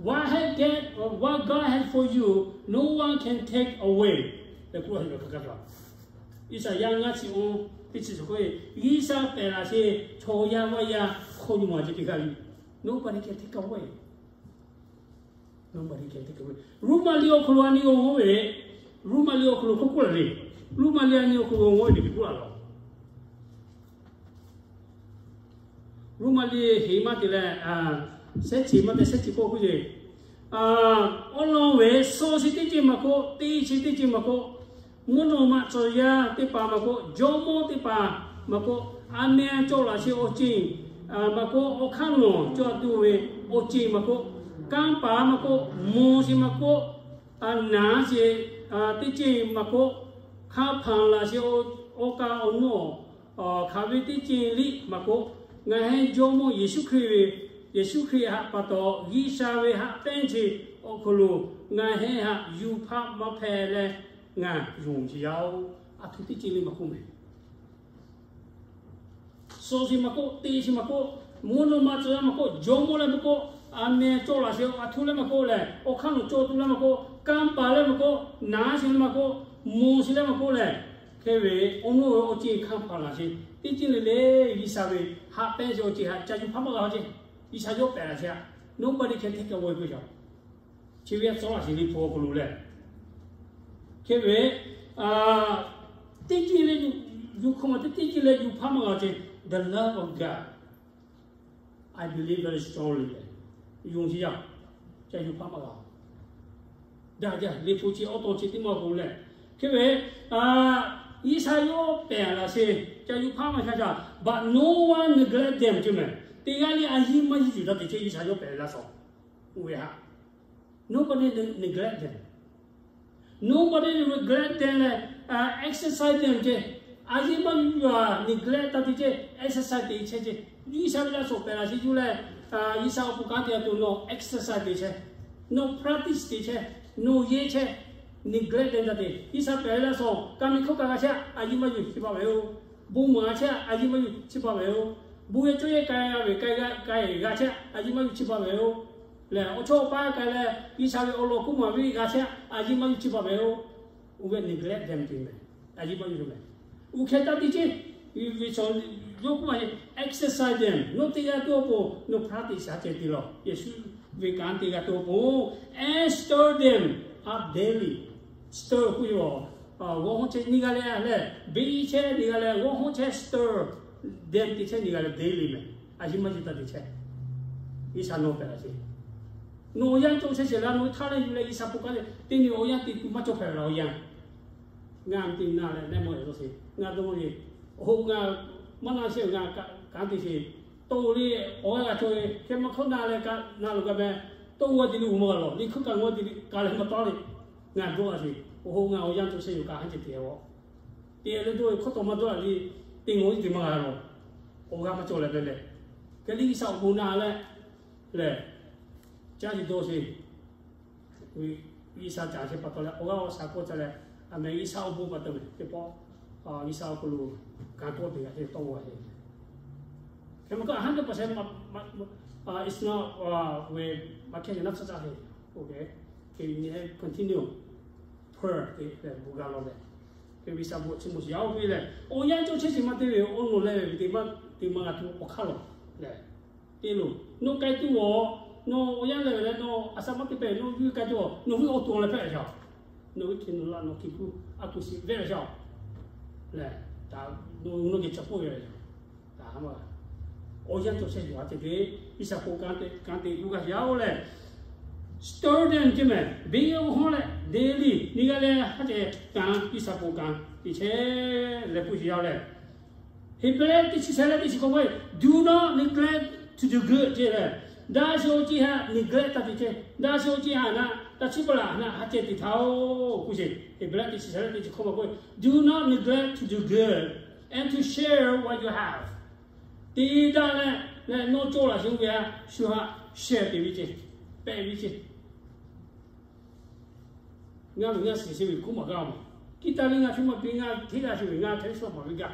What God has for you, no one can take away. Iˉsaˍyaˆ ngaˇ chi awˇ teˇ chi suhˍ k'oˆ ve, G'uiˬsha pehˬ laꞈ sheˍ chaw yaˇ vaˇ yaˇ hk'aw nyi ma ce teˇ g'aˇ le, nobody can take away. Roˉmaꞈ liꞈ awˬ hk'aw lo a nyi awˬ g'awˇ ve, Roˉmaꞈ liꞈ awˬ hk'aw lo hk'oˆ k'oˆ laˬ le, Roˉmaꞈ liꞈ a nyi awˬ hk'aw lo g'awˇ ve le k'oˆ laˬ laˬ. Roˉmaꞈ liꞈ heˍ maˇ te leh, shehˉ chi maˇ te shehˉ chi k'oˆ k'oˆ ce, awˉ lawˇ ve suh chi teˇ ceuˬ maˇ k'oˆ, teˇ chi teˇ ceuˬ maˇ k'oˆ, mvuhˇ naw ma tcuh yaˇ teˇ hpaˍ maˇ k'oˆ, jawˇmawˇ teˇ hpaˍ maˇ k'oˆ, a meh cawˬ laꞈ sheˍ awˬ ceuˬ maˇ k'oˆ, awˬ hk'aˇ nawˬ cawˬ tuˬ ve awˬ ceuˬ maˇ k'oˆ, kanˇ paˍ maˇ k'oˆ, mvuhˇ sheˍ maˇ k'oˆ, naˍ sheˍ teˇ ceuˬ maˇ k'oˆ, hk'a hpanˍ laꞈ sheˍ awˬ kaꞈ awˬ nawˬ hk'aˬ ve teˇ ceuˬ liˇ maˇ k'oˆ, ngaˬ hui Jawˇmawˇ Yeˍsuˆ Hkriꞈ ve, Yeˍsuˆ Hkriꞈ htaꞈ pa taw G'uiˬsha ve haꞈ pehnˇ chi awˬ hk'aw lo ngaˬ hui htaꞈ yuˬ hpaˇ maˇ hpehꞈ leh ngaˬ yonˍ ce yaˇ-oˬ. A htoꞈ teˇ ceuˬ le maˇ k'oˆ meh. Suh chi maˇ k'oˆ, te chi maˇ k'oˆ, mvuhˇ naw ma tcuh yaˇ maˇ k'oˆ, jawˇmawˇ leh maˇ k'oˆ, a meh cawˬ laꞈ sheˍ a htoꞈ leh maˇ k'oˆ lehˬ, awˬ hk'aˇ nawˬ cawˬ tuˬ leh maˇ k'oˆ, kanˇ paˍ leh maˇ k'oˆ, naˍ sheˍ leh maˇ k'oˆ, mvuhˇ sheˍ leh maˇ k'oˆ lehˬ, hk'e ve awˬ nawˬ ve awˬ ceuˬ hkanˇ hpanˍ laꞈ sheˍ teˇ ceuˬ le le, G'uiˬsha ve haꞈ pehnˇ chi awˬ ceuˬ htaꞈ ca yuˬ hpaˇ maˇ g'a ce. G'uiˬsha yawˇ pehˬ laꞈ sheˍ htaꞈ nobody can take away k'oˆ ve, chi ve a cawˬ laꞈ sheˍ liꞈ hpu awˬ hk'aw lo lehˬ, hk'e ve teˇ ceuˬ le yuˬ hk'aw ma teˇ teˇ ceuˬ leh yuˬ hpaˇ maˇ g'a ce. The love of God, I believe very strongly leh, yonˍ chi yaˇ ca yuˬ hpaˇ maˇ g'a. Daꞈ jaˇ, liꞈ hpu chi awˬ to chi teˇ maˇ k'oˆ leh, hk'e ve G'uiˬsha yawˇ pehˬ laꞈ sheˍ ca yuˬ hpaˇ maˇ g'a ca. But no one neglect them ce meh. Teˇ g'aˇ le a yiˇ maˇ yuˬ yuˬ daꞈ te ce G'uiˬsha yawˇ pehˬ laꞈ shaw. Oˇ ve htaꞈ nobody neglect them. Nobody neglect them leh, exercise them ce. A yiˇ maˇ yuˬ yuˬ a neglect taˇ te ce, exercise te chehˇ ce. G'uiˬsha ve laꞈ shaw pehˬ laꞈ sheˍ yuˬ leh, G'uiˬsha awˬ pon kanˉ te a to nawˬ exercise te chehˇ, nawˬ practice te chehˇ, nawˬ yeˇ chehˇ, neglect te daꞈ te. G'uiˬsha pehˬ ve laꞈ shaw ka mi hkawˇ ka g'a chehˇ, a yiˇ maˇ yuˬ chi pa ve-oˬ. Bon maˍ a chehˇ, a yiˇ maˇ yuˬ chi pa ve-oˬ. Bon ve cawˇ yehˇ ka g'a ve ka g'a ka g'a chehˇ, a yiˇ maˇ yuˬ chi pa ve-oˬ. Lehˬ awˬ chawˇ awˬ paˇ ka leh G'uiˬsha ve awˬ lawn k'oˆ maˍ ve g'a chehˇ, a yiˇ maˇ yuˬ chi pa ve-oˬ. Oˇ ve neglect them te meh. A yiˇ maˇ yuˬ meh. Oˇ hk'e taˇ te ce. Ve chaw yawˇ k'oˆ ma ce, exercise them. Nawˬ te g'a tuˬ awˬ pon nawˬ practice a ceh te lawˬ. Yeˍsuˆ ve kanˉ te g'a tuˬ awˬ pon, and stir them up daily. Stir k'oˆ ve, g'awˇ hawˉ chehˇ nyi g'a leh lehˬ, beˆ chehˇ nyi g'a leh g'awˇ hawˉ chehˇ stir them te chehˇ nyi g'a leh daily meh. A yiˇ maˇ yuˬ taˇ te chehˇ. G'uiˬsha nawˬ pehˬ laꞈ sheˍ. Nawˬ awˬ yanˇ cawˬ chehˇ sheˍ la, nawˬ htaˇ leh yuˬ leh G'uiˬsha hpu kanˉ te, teˇ nyi awˬ yanˇ te tuˬ maˇ cawˬ hpehꞈ ve laˬ awˬ yanˇ. Ngaˬ te na leh neˇ maw e lo sheˍ, ngaˬ dawˇ ve, oˇ ngaˬ maˇ na sheˍ, ngaˬ kanˉ te sheˍ. Tawˇ le awˬ g'aˇ g'a cawˬ ve, hk'e maˇ hkawˇ na leh ka na lo ka meh, tawˇ g'a te le uˬ maˇ g'a lawˬ, liꞈ hkawˇ ka g'a te le ka leh maˇ tawˇ le. Ngaˬ dawˇ a sheˍ, oˇ ngaˬ awˬ yanˇ cawˬ chehˇ yoˬ, ka haˉ ceh te a. Te leh dawˇ ve hkawˇ tawˇ maˇ dawˇ a le, te ngaˬ oˇ teˇ te maˇ g'a lawˬ. Awˬ g'aˇ maˇ cawˬ leh ve lehˬ, hk'e le G'uiˬsha awˬ bon na leh lehˬ, caˇ ce dawˇ sheˍ. G'uiˬsha caˍ sheˍ pa taw leh awˬ g'aˇ awˬ shaˍ k'oˆ ca leh, a meh G'uiˬsha awˬ bon pa taw ve teˇ pawˆ, G'uiˬsha awˬ hk'aw lo kanˉ tawˆ te g'a te tawˆ g'a te. Hk'e maˇ k'o a hundred percent, it's not ve maˇ hkehˇ ve naˉ hk'aˇ caˇ ve. Okay, continue prayer te leh bon g'a lawˬ leh, hk'e G'uiˬsha bon chi mawˬ shiˍ yaˇ oˇ ve lehˬ, awˬ yanˇ cawˬ chehˇ sheˍ maˇ te ve, awˬ nawˬ leh ve te maˇ te maˇ g'a tuˬ awˬ hk'aˇ lawˬ lehˬ, te loˬ. Nawˬ k'ai tuˬ awˬ, nawˬ awˬ yanˇ leh ve leh nawˬ a shaꞈ maˇ te pehˍ, nawˬ hui k'ai tuˬ awˬ, nawˬ hui awˬ to leh hpehꞈ ve shaˍ. Nawˬ hui hk'e nawˬ laꞈ nawˬ hk'e kuˇ a kuˬ shiˍ ve ve shaˍ. Lehˬ, nawˬ hui nawˬ geh chaꞈ k'oˆ ve ve shaˍ. Awˬ yanˇ cawˬ chehˇ yoˬ a ceh te, G'uiˬsha k'o kanˉ te kanˉ te uˇ g'a yaˇ oˇ lehˬ, stir them ce meh, beˆ oˇ hawˉ leh daily nyi g'a leh haˉ ceh kanˉ, G'uiˬsha k'o kanˉ te chehˇ leh k'oˆ shiˍ yaˇ lehˬ, Heˍbrehˇ teˇ chi shehˍ leh teˇ chi k'awꞈ k'oˆ ve, Do not neglect to do good ce lehˬ, daꞈ sheˍ awˬ ceuˬ htaꞈ neglect taˇ te ce. Daꞈ sheˍ awˬ ceuˬ htaꞈ na, taˇ chiˇ baˬ laˬ htaꞈ haˉ ceh te htaˇ-oˬ k'oˆ sheˍ. Heˍbrehˇ teˇ chi shehˍ leh teˇ chi k'awꞈ k'oˆ ve, Do not neglect to do good and to share what you have. Te daꞈ leh leh nawˬ cawˬ laꞈ sheˍ ve a shu htaꞈ share te ve ce, pehꞈ ve ce. Ngaˬ ve ngaˬ shiˍ sheˍ ve kuˉ maˬ g'a maˬ. Kiˇ taˇ le ngaˬ htu maˇ piˇ, ngaˬ hteˇ g'a sheˍ ve ngaˬ hteˇ suh maˍ ve gaˇ.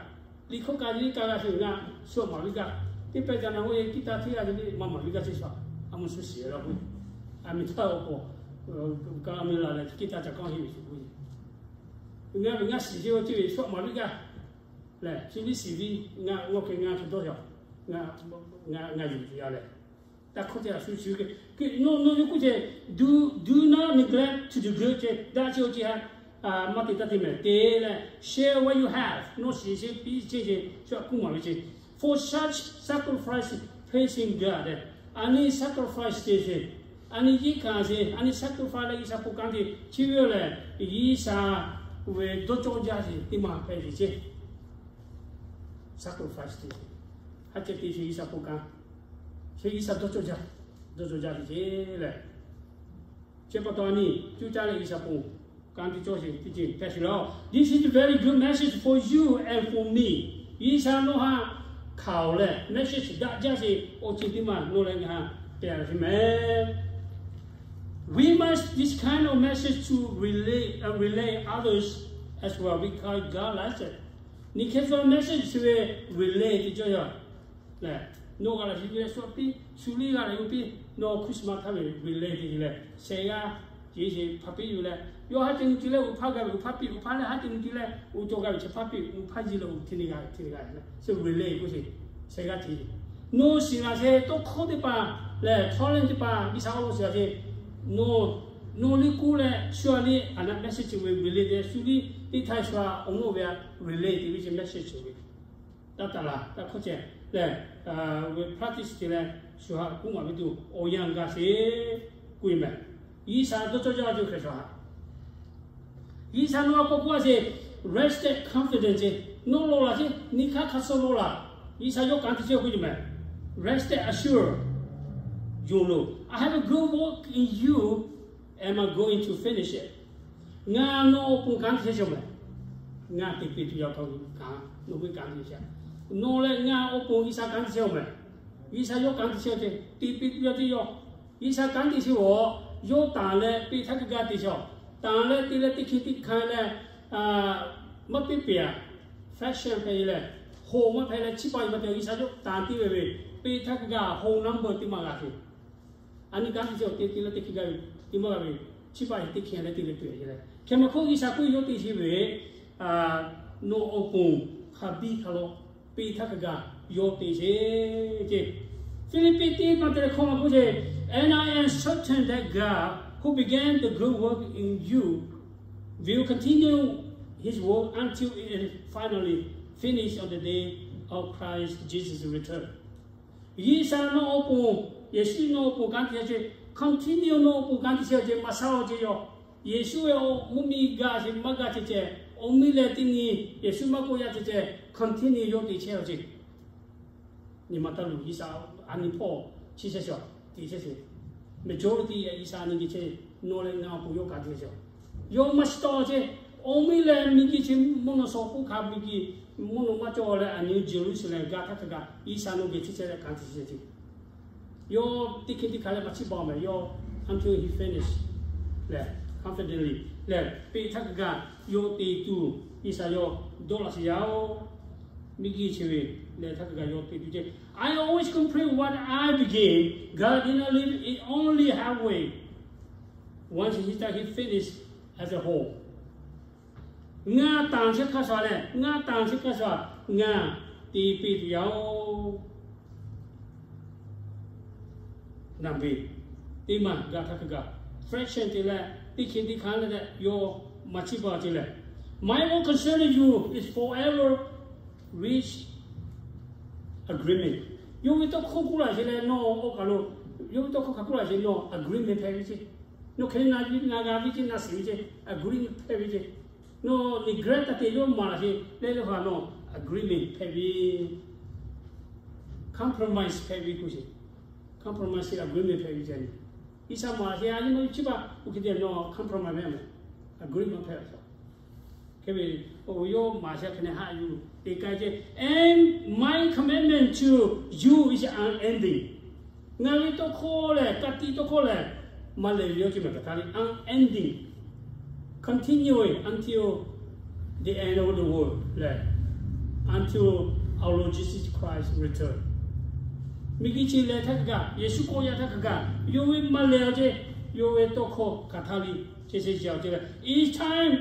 Liꞈ hkawˇ ka le ka g'a sheˍ ve ngaˬ suh maˍ ve gaˇ. Teˇ pehˇ ca na k'oˆ ve, kiˇ taˇ hteˇ g'aˇ ve maˇ maˍ ve gaˇ chehˇ sha. A mvuhˇ suhˍ shiˍ la k'o, a miˍ htaˇ awˬ k'o, ka a miˍ la leh kiˇ taˇ ca kanˉ heˆ ve shiˍ k'oˆ ve. Ngaˬ ve ngaˇ shiˍ chehˇ ve chi ve shu maˍ ve gaˇ lehˬ, chi ve shiˍ ve ngaˬ ngaw hk'e ngaˬ hk'e dawˇ yaꞈ, ngaˬ yuˬ tuˬ yaˇ lehˬ, taˇ hkawˇ te a shu shiˍ ve, nawˬ nawˬ ve k'oˆ ce, do do not neglect to do good ce, daꞈ chehˇ-oˬ ce ha, maˇ te taˇ te mehˍ te leh, share what you have, nawˬ shiˍ shiˍ piˇ chehˇ ce, shu a kuˇ maˍ ve ce. For such sacrifice pleases God tehꞈ, a nyi sacrifice te ce, a nyi yeˇ hkanˍ ce, a nyi sacrifice leh G'uiˬsha hpu kanˉ te chi ve lehˬ, G'uiˬsha ve dawˇ cawˇ jaˇ ce teˇ maˬ hpehꞈ ve ce. Sacrifice te ce, ha ceh te ce G'uiˬsha hpu kanˉ, chi G'uiˬsha dawˇ cawˇ jaˇ, dawˇ cawˇ jaˇ ve ce lehˬ, chi pa taw a nyi cuˇ caˇ leh G'uiˬsha hpu kanˉ te cawˇ ce teˇ ceuˬ hpehꞈ sheˍ laˇ. This is a very good message for you and for me. G'uiˬsha nawˬ ha hkanˍ-oˬ leh message daꞈ jaˇ ce awˬ ceuˬ teˇ maˬ nawˬ leh ngaˬ ha te a ve mehˍ. We must this kind of message to relay, relay others as well because God likes it. Nyi hk'e shu message chi ve relay te cawˇ yaˇ lehˬ, nawˬ g'a la shi ve shu piˇ, shu liˇ g'a la yuˬ piˇ, nawˬ Christmas htaˇ ve relay te leh shehˍ g'aˇ ce ce hpaˇ piˇ yuˬ leh, yawˇ haˉ te nyi te leh uˉ hpaˇ g'a ve uˉ hpaˇ piˇ, uˉ hpaˇ leh haˉ te nyi te leh uˉ cawˬ g'a ve chi hpaˇ piˇ, uˉ hpaˇ yiˇ leh uˉ hte nyi g'a ve hte nyi g'a ve, chi relay k'oˆ ce, shehˍ g'aˇ ce. Nawˬ shiˍ laˬ ce tawˇ hkawˇ teˇ hpaˍ lehˬ, talent teˇ hpaˍ G'uiˬsha awˬ lo shiˍ laˬ ce, nawˬ nawˬ liˇ k'oˆ leh shu a liˇ a naˆ mehˍ shiˍ chi ve relay te shu liˇ teˇ htaˇ shu a awˬ nawˇ ve a relay te ve ce mehˍ shiˍ chi ve taˇ taˍ laˬ taˇ hkawˇ ceh lehˬ, practice te leh shu ha kuˇ maˍ ve tuˬ awˬ yanˇ gaˇ sheˍ k'oˆ ve mehˍ. G'uiˬsha dawˇ cawˇ jaˇ ve hk'e shu ha G'uiˬsha nawˬ a k'awꞈ k'oˆ a ce, rested confidence ce, nawˬ law laˬ ce, nyi hk'aˇ hk'a suh law laˬ. G'uiˬsha yawˇ kanˉ te chehˇ k'oˆ ce mehˍ. Rested assurance, yonˍ loˬ, I have a good work in you and I'm going to finish it. Ngaˬ nawˬ awˬ pon kanˉ te chehˇ mehˍ. Ngaˬ te piˇ tuˬ yaˇ hk'a kanˉ nawˬ ve kanˉ te chehˇ. Nawˬ leh ngaˬ awˬ pon G'uiˬsha kanˉ te chehˇ mehˍ. G'uiˬsha yawˇ kanˉ te chehˇ ce, te piˇ tuˬ yaˇ teˇ yawˇ. G'uiˬsha kanˉ te chehˇ awˬ, yawˇ tanˍ leh peꞈ htaˇ kaꞈ gaˇ te chehˇ awˬ. Tanˍ leh te leh teˇ hkeh teˇ hkanˍ leh maˇ piˇ pehˍ a, fraction hpehꞈ e leh, hoꞈ maˇ hpehꞈ leh chiˇ paˍ e maˇ te, G'uiˬsha yawˇ tanˍ te ve ve, peꞈ htaˇ kaꞈ gaˇ whole number teˇ maˇ g'a te. A nyi kanˉ te chehˇ awˬ te te leh teˇ hkeh gaˇ ve, teˇ maˇ g'a ve, chiˇ paˍ e teˇ hkeh leh te leh pehˍ e leh, hkeh maˬ hk'oˆ G'uiˬsha k'oˆ ve yawˇ te chehˇ ve, nawˬ awˬ pon hk'a biˇ hk'a law peꞈ htaˇ kaꞈ gaˇ yawˇ te chehˇ ce. Hpiˇliˇpiˆ teˇ maˇ te leh hkawˇ maˇ k'oˆ ce, And I am certain that God, who began the good work in you, will continue his work until it is finally finished on the day of Christ Jesus' return. G'uiˬsha nawˬ awˬ pon, Yeˍsuˆ nawˬ awˬ pon kanˉ te chehˇ ce, continue nawˬ awˬ pon kanˉ te chehˇ ce, maˇ shaˉ law ce yoˬ. Yeˍsuˆ ve awˬ mvuhˇmiˬ gaˇ ce maˇ gaˇ ce ceh, awˬ miˇ leh teˇ nyi Yeˍsuˆ maˇ k'oˆ yaˇ ce ceh, continue yawˇ te chehˇ a ce. Nyi ma taˇ luˬ G'uiˬsha a nyi hpawˇ chi chehˇ sheˍ, te chehˇ sheˍ. Majority G'uiˬsha a nyi geh chehˇ, nawˬ leh ngaˬ awˬ pon yawˇ kanˉ te chehˇ sheˍ. Yawˇ maˇ shiˍ tawˆ ce, awˬ miˇ leh miˬguiˬ chi mvuhˇ naw shaw k'oˆ hk'a miˬguiˬ mvuhˇ naw maˇ cawˬ leh a nyi Jeˍruˆsaˍlehnˍ gaˇ htaˇ kaꞈ G'uiˬsha nawˬ geh chehˇ chehˇ leh kanˉ te chehˇ ce. Yawˇ teˇ hkeh teˇ hkanˍ leh maˇ chiˇ baˬ mehˍ, yawˇ until he finish lehˬ, confidently lehˬ, peꞈ htaˇ kaꞈ gaˇ yawˇ te tuˬ G'uiˬsha yawˇ dawˇ laꞈ sheˍ yaˇ oˬ. Miˬguiˬ chi ve lehˬ htaˇ kaꞈ gaˇ yawˇ te tuˬ ce. I always complete what I begin. God did not leave it only halfway. Once he started, he finished as a whole. Ngaˬ tanˍ chehˇ hk'a shuˍ lehˬ, ngaˬ tanˍ chehˇ hk'a shuˍ, ngaˬ te piˇ tuˬ yaˇ oˬ. Naˍ beˬ teˇ maˬ gaˇ htaˇ kaꞈ gaˇ, fraction te leh teˇ hkeh teˇ hkanˍ leh yawˇ maˇ chiˇ baˬ ce lehˬ, My own concern you is forever reach agreement. Yawˇ ve tawˇ hkawˇ k'oˆ laꞈ sheˍ leh nawˬ awˬ kaˬ lo, yawˇ ve tawˇ hkawˇ hk'a k'oˆ laꞈ sheˍ nawˬ agreement hpehꞈ ve ce. Nawˬ hk'e na ve na g'a ve ce, na shiˍ ve ce, agreement hpehꞈ ve ce. Nawˬ neglect taˇ te yawˇ maˍ laꞈ sheˍ leh leh hk'a nawˬ agreement hpehꞈ ve, compromise hpehꞈ ve k'oˆ sheˍ. Compromise agreement hpehꞈ ve ce. G'uiˬsha maˍ laꞈ sheˍ a nyi ma chiˇ baˬ k'oˆ hk'e te nawˬ compromise mehˍ mehˍ, agreement hpehꞈ ve ce. Hk'e ve, yawˇ maˍ sheˍ hk'e ne haꞈ yuˬ te k'ai ce. And my commitment to you is unending. Ngaˬ ve tawˇ hkawˇ lehˬ, ka tiꞈ tawˇ hkawˇ lehˬ, maˇ lehˬ ve yawˇ ce mehˍ kaꞈ hk'a le unending, continuing until the end of the world lehˬ, until our Lord Jesus Christ return. Miˬguiˬ chi lehˬ htaˇ kaꞈ, Yeˍsuˆ k'oˆ yaˇ htaˇ kaꞈ, yawˇ ve maˇ lehˬ awˬ ceˇ, yawˇ ve tawˇ hkawˇ hk'aˬ htaˇ le, chi se yaꞈ awˬ ceˇ leh, each time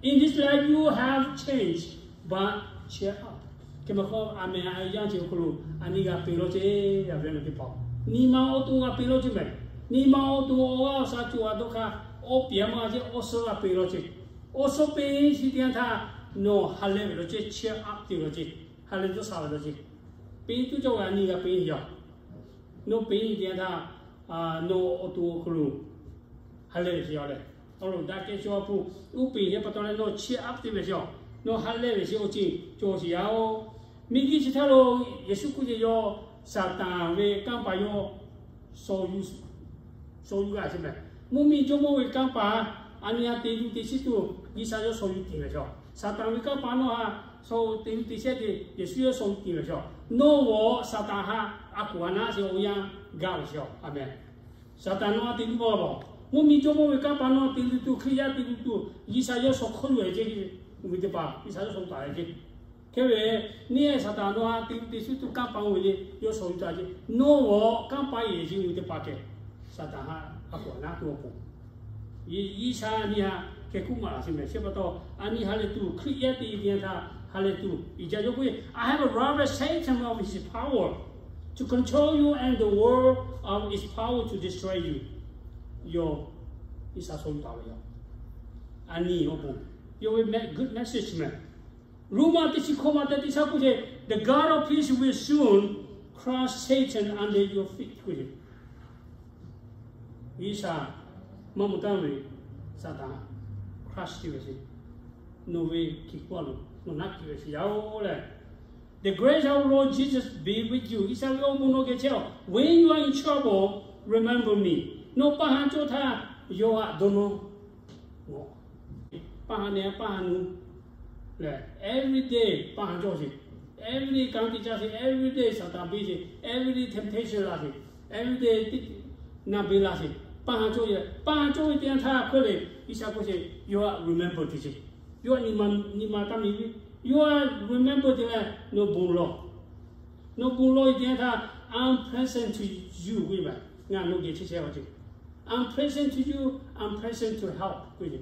in this life you have changed, but cheer up. Hk'e maˇ k'oˆ, aˍmenˍ, a yanˇ chi awˬ hk'aw lo a nyi g'a peꞈ law ceˇ, a ve na teˇ hpaˍ, nyi ma awˬ to g'a peꞈ law ceˇ mehˍ. Nyi ma awˬ to awˬ g'aˇ awˬ shaˍ cawˬ a dawˇ hk'aˇ, awˬ piˍ a ma a ceˇ awˬ suhˉ g'a peꞈ law ceˇ. Awˬ suhˉ peꞈ shi teˇ yanˇ htaˇ, nawˬ ha lehˬ ve law ceˇ, cheer up te law ceˇ, ha lehˬ dawˇ sha ve law ceˇ. Peꞈ tuˬ cawˬ ve a nyi g'a peꞈ yaˇ. Nawˬ peꞈ teˇ yanˇ htaˇ, nawˬ awˬ to awˬ hk'aw lo ha lehˬ ve sheˍ yaˇ leh, awˬ lawn daꞈ kehˬ cawˬ a hpu, uˉ peꞈ yaˇ pa taw leh nawˬ cheer up te ve sheˍ yaˇ, nawˬ ha lehˬ ve sheˍ awˬ ceˇ cawˬ sheˍ yaˇ-oˬ. Miˬguiˬ chi htaˇ lo Yeˍsuˆ k'oˆ ceˇ, yawˇ Saˍtanˍ ve kanˇ paˍ yawˇ shaw yuˬ g'a sheˍ mehˍ. Mvuhˇ miˬ Jawˇmawˇ ve kanˇ paˍ a nyi a te yuˬ te shiˉ tuˬ G'uiˬsha yawˇ shaw yuˬ te ve sheˍ. Saˍtanˍ ve kanˇ paˍ nawˬ ha shaw te yuˬ te shehˉ te Yeˍsuˆ yawˇ shaw yuˬ te ve sheˍ. Nawˬ g'awˬ Saˍtanˍ ha a kuˬ a naˉ sheˍ awˬ yanˇ gaˇ ve sheˍ. Aˍmenˍ. Saˍtanˍ nawˬ ha te yuˬ maˇ g'a. Mvuhˇ miˬ Jawˇmawˇ ve kanˇ paˍ nawˬ ha te yuˬ tuˬ, Hkriꞈ yaˇ te yuˬ tuˬ, G'uiˬsha yawˇ shaw hk'oˆ lo ve ceˇ, mvuhˇ miˬ teˇ hpaˍ G'uiˬsha yawˇ shaw taˍ ve ceˇ. Hk'e ve, neˇ Saˍtanˍ nawˬ ha te yuˬ te shiˉ tuˬ kanˇ paˍ oˇ ve le, yawˇ shaw yuˬ taˍ ceˇ. Nawˬ g'awˬ kanˇ paˍ yehˬ ceˇ mvuhˇ miˬ teˇ hpaˍ kehˬ, Saˍtanˍ ha a kuˬ a naˉ tuˬ awˬ pon, G'uiˬsha a nyi ha kehˬ kuˉ maˍ laˬ sheˍ mehˍ. Chi pa taw a nyi ha lehˬ tuˬ, Hkriꞈ yaˇ te teˇ yanˇ htaˇ ha lehˬ tuˬ, iˉ jaˇ yawˇ k'oˆ ve, I have robbed Satan of his power to control you and the world of its power to destroy you. Yawˇ G'uiˬsha shaw yuˬ taˍ ve yoˬ. A nyi awˬ pon, yawˇ ve good message mehˍ. Roˉmaꞈ teˇ chi hkawˇ ma te teˇ shaˉ k'oˆ ce, The God of peace will soon crush Satan under your feet k'oˆ ce. G'uiˬsha maˇ mvuh taˍ ve Saˍtanˍ crush te ve sheˍ. Nawˬ ve hkiˬ k'oˆ a lo nawˬ naˉ kiˬ ve sheˍ yaˇ-oˬ lehˬ, The grace of Lord Jesus be with you. G'uiˬsha ve awˬ bon nawˬ geh chehˇ-oˬ. When you are in trouble, remember me. Nawˬ paˇ ha cawˇ htaˇ, yawˇ htaꞈ dawˇ nawˇ. Paˇ ha neh paˇ ha nu lehˬ, every day paˇ ha cawˇ sheˍ. Every day kanˉ te caˇ sheˍ, every day Saˍtanˍ beˇ sheˍ, every day temptation laˬ sheˍ, every day naˬ beˬ laˬ sheˍ. Paˇ ha cawˇ ve, paˇ ha cawˇ ve teˇ yanˇ htaˇ hk'e le, G'uiˬsha k'oˆ sheˍ, yawˇ htaꞈ remember te sheˍ. Yawˇ htaꞈ nyi ma taˇ miˬ ve, yawˇ htaꞈ remember te leh nawˬ bon lawˬ. Nawˬ bon lawˬ ve teˇ yanˇ htaˇ, I'm present to you k'oˆ ve, ngaˬ nawˬ geh chehˇ chehˇ ve ceˇ. I'm present to you, I'm present to help k'oˆ ve,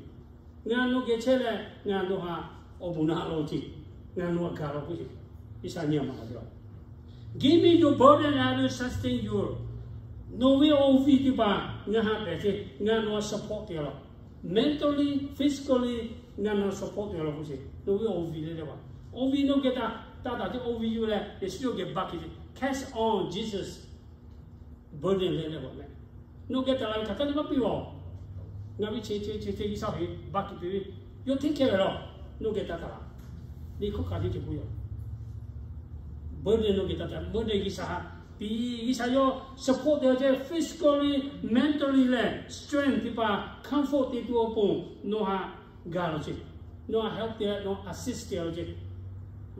ngaˬ nawˬ geh chehˇ leh ngaˬ nawˬ htaꞈ awˬ bon naꞈ law ceˇ, ngaˬ nawˬ htaꞈ gaˬ law k'oˆ ve, G'uiˬsha nyi ma a ve laˬ. Give me your burden and I will sustain you. Nawˬ ve awˬ viˉ teˇ hpaˍ ngaˬ htaꞈ pehˬ ceˇ, ngaˬ nawˬ htaꞈ support te laˬ. Mentally, physically, ngaˬ nawˬ htaꞈ support te laˬ k'oˆ sheˍ. Nawˬ ve awˬ viˉ leh leh va, awˬ viˉ nawˬ geh taˇ taˍ ceˇ, awˬ viˉ yuˬ leh Yeˍsuˆ yawˇ geh baˇ hk'e ceˇ. Cast on Jesus burden leh leh va mehˍ. Nawˬ geh taˍ la ve hk'aˬ htaˇ teˇ maˇ piˇ va. Ngaˬ ve che che che che G'uiˬsha ve baˇ hk'e te ve, yawˇ hteˇ hkeh ve laˬ. Nawˬ geh taˇ taˍ la. Liꞈ hkawˇ hk'aˬ hk'e ce k'o yoˬ. Burden nawˬ geh taˇ taˍ, burden G'uiˬsha ha piˇ. G'uiˬsha yawˇ support te ceˇ, physically, mentally leh strength teˇ hpaˍ, comfort te tuˬ awˬ pon nawˬ htaꞈ gaˬ law ceˇ. Nawˬ htaꞈ help te, nawˬ assist te law ceˇ.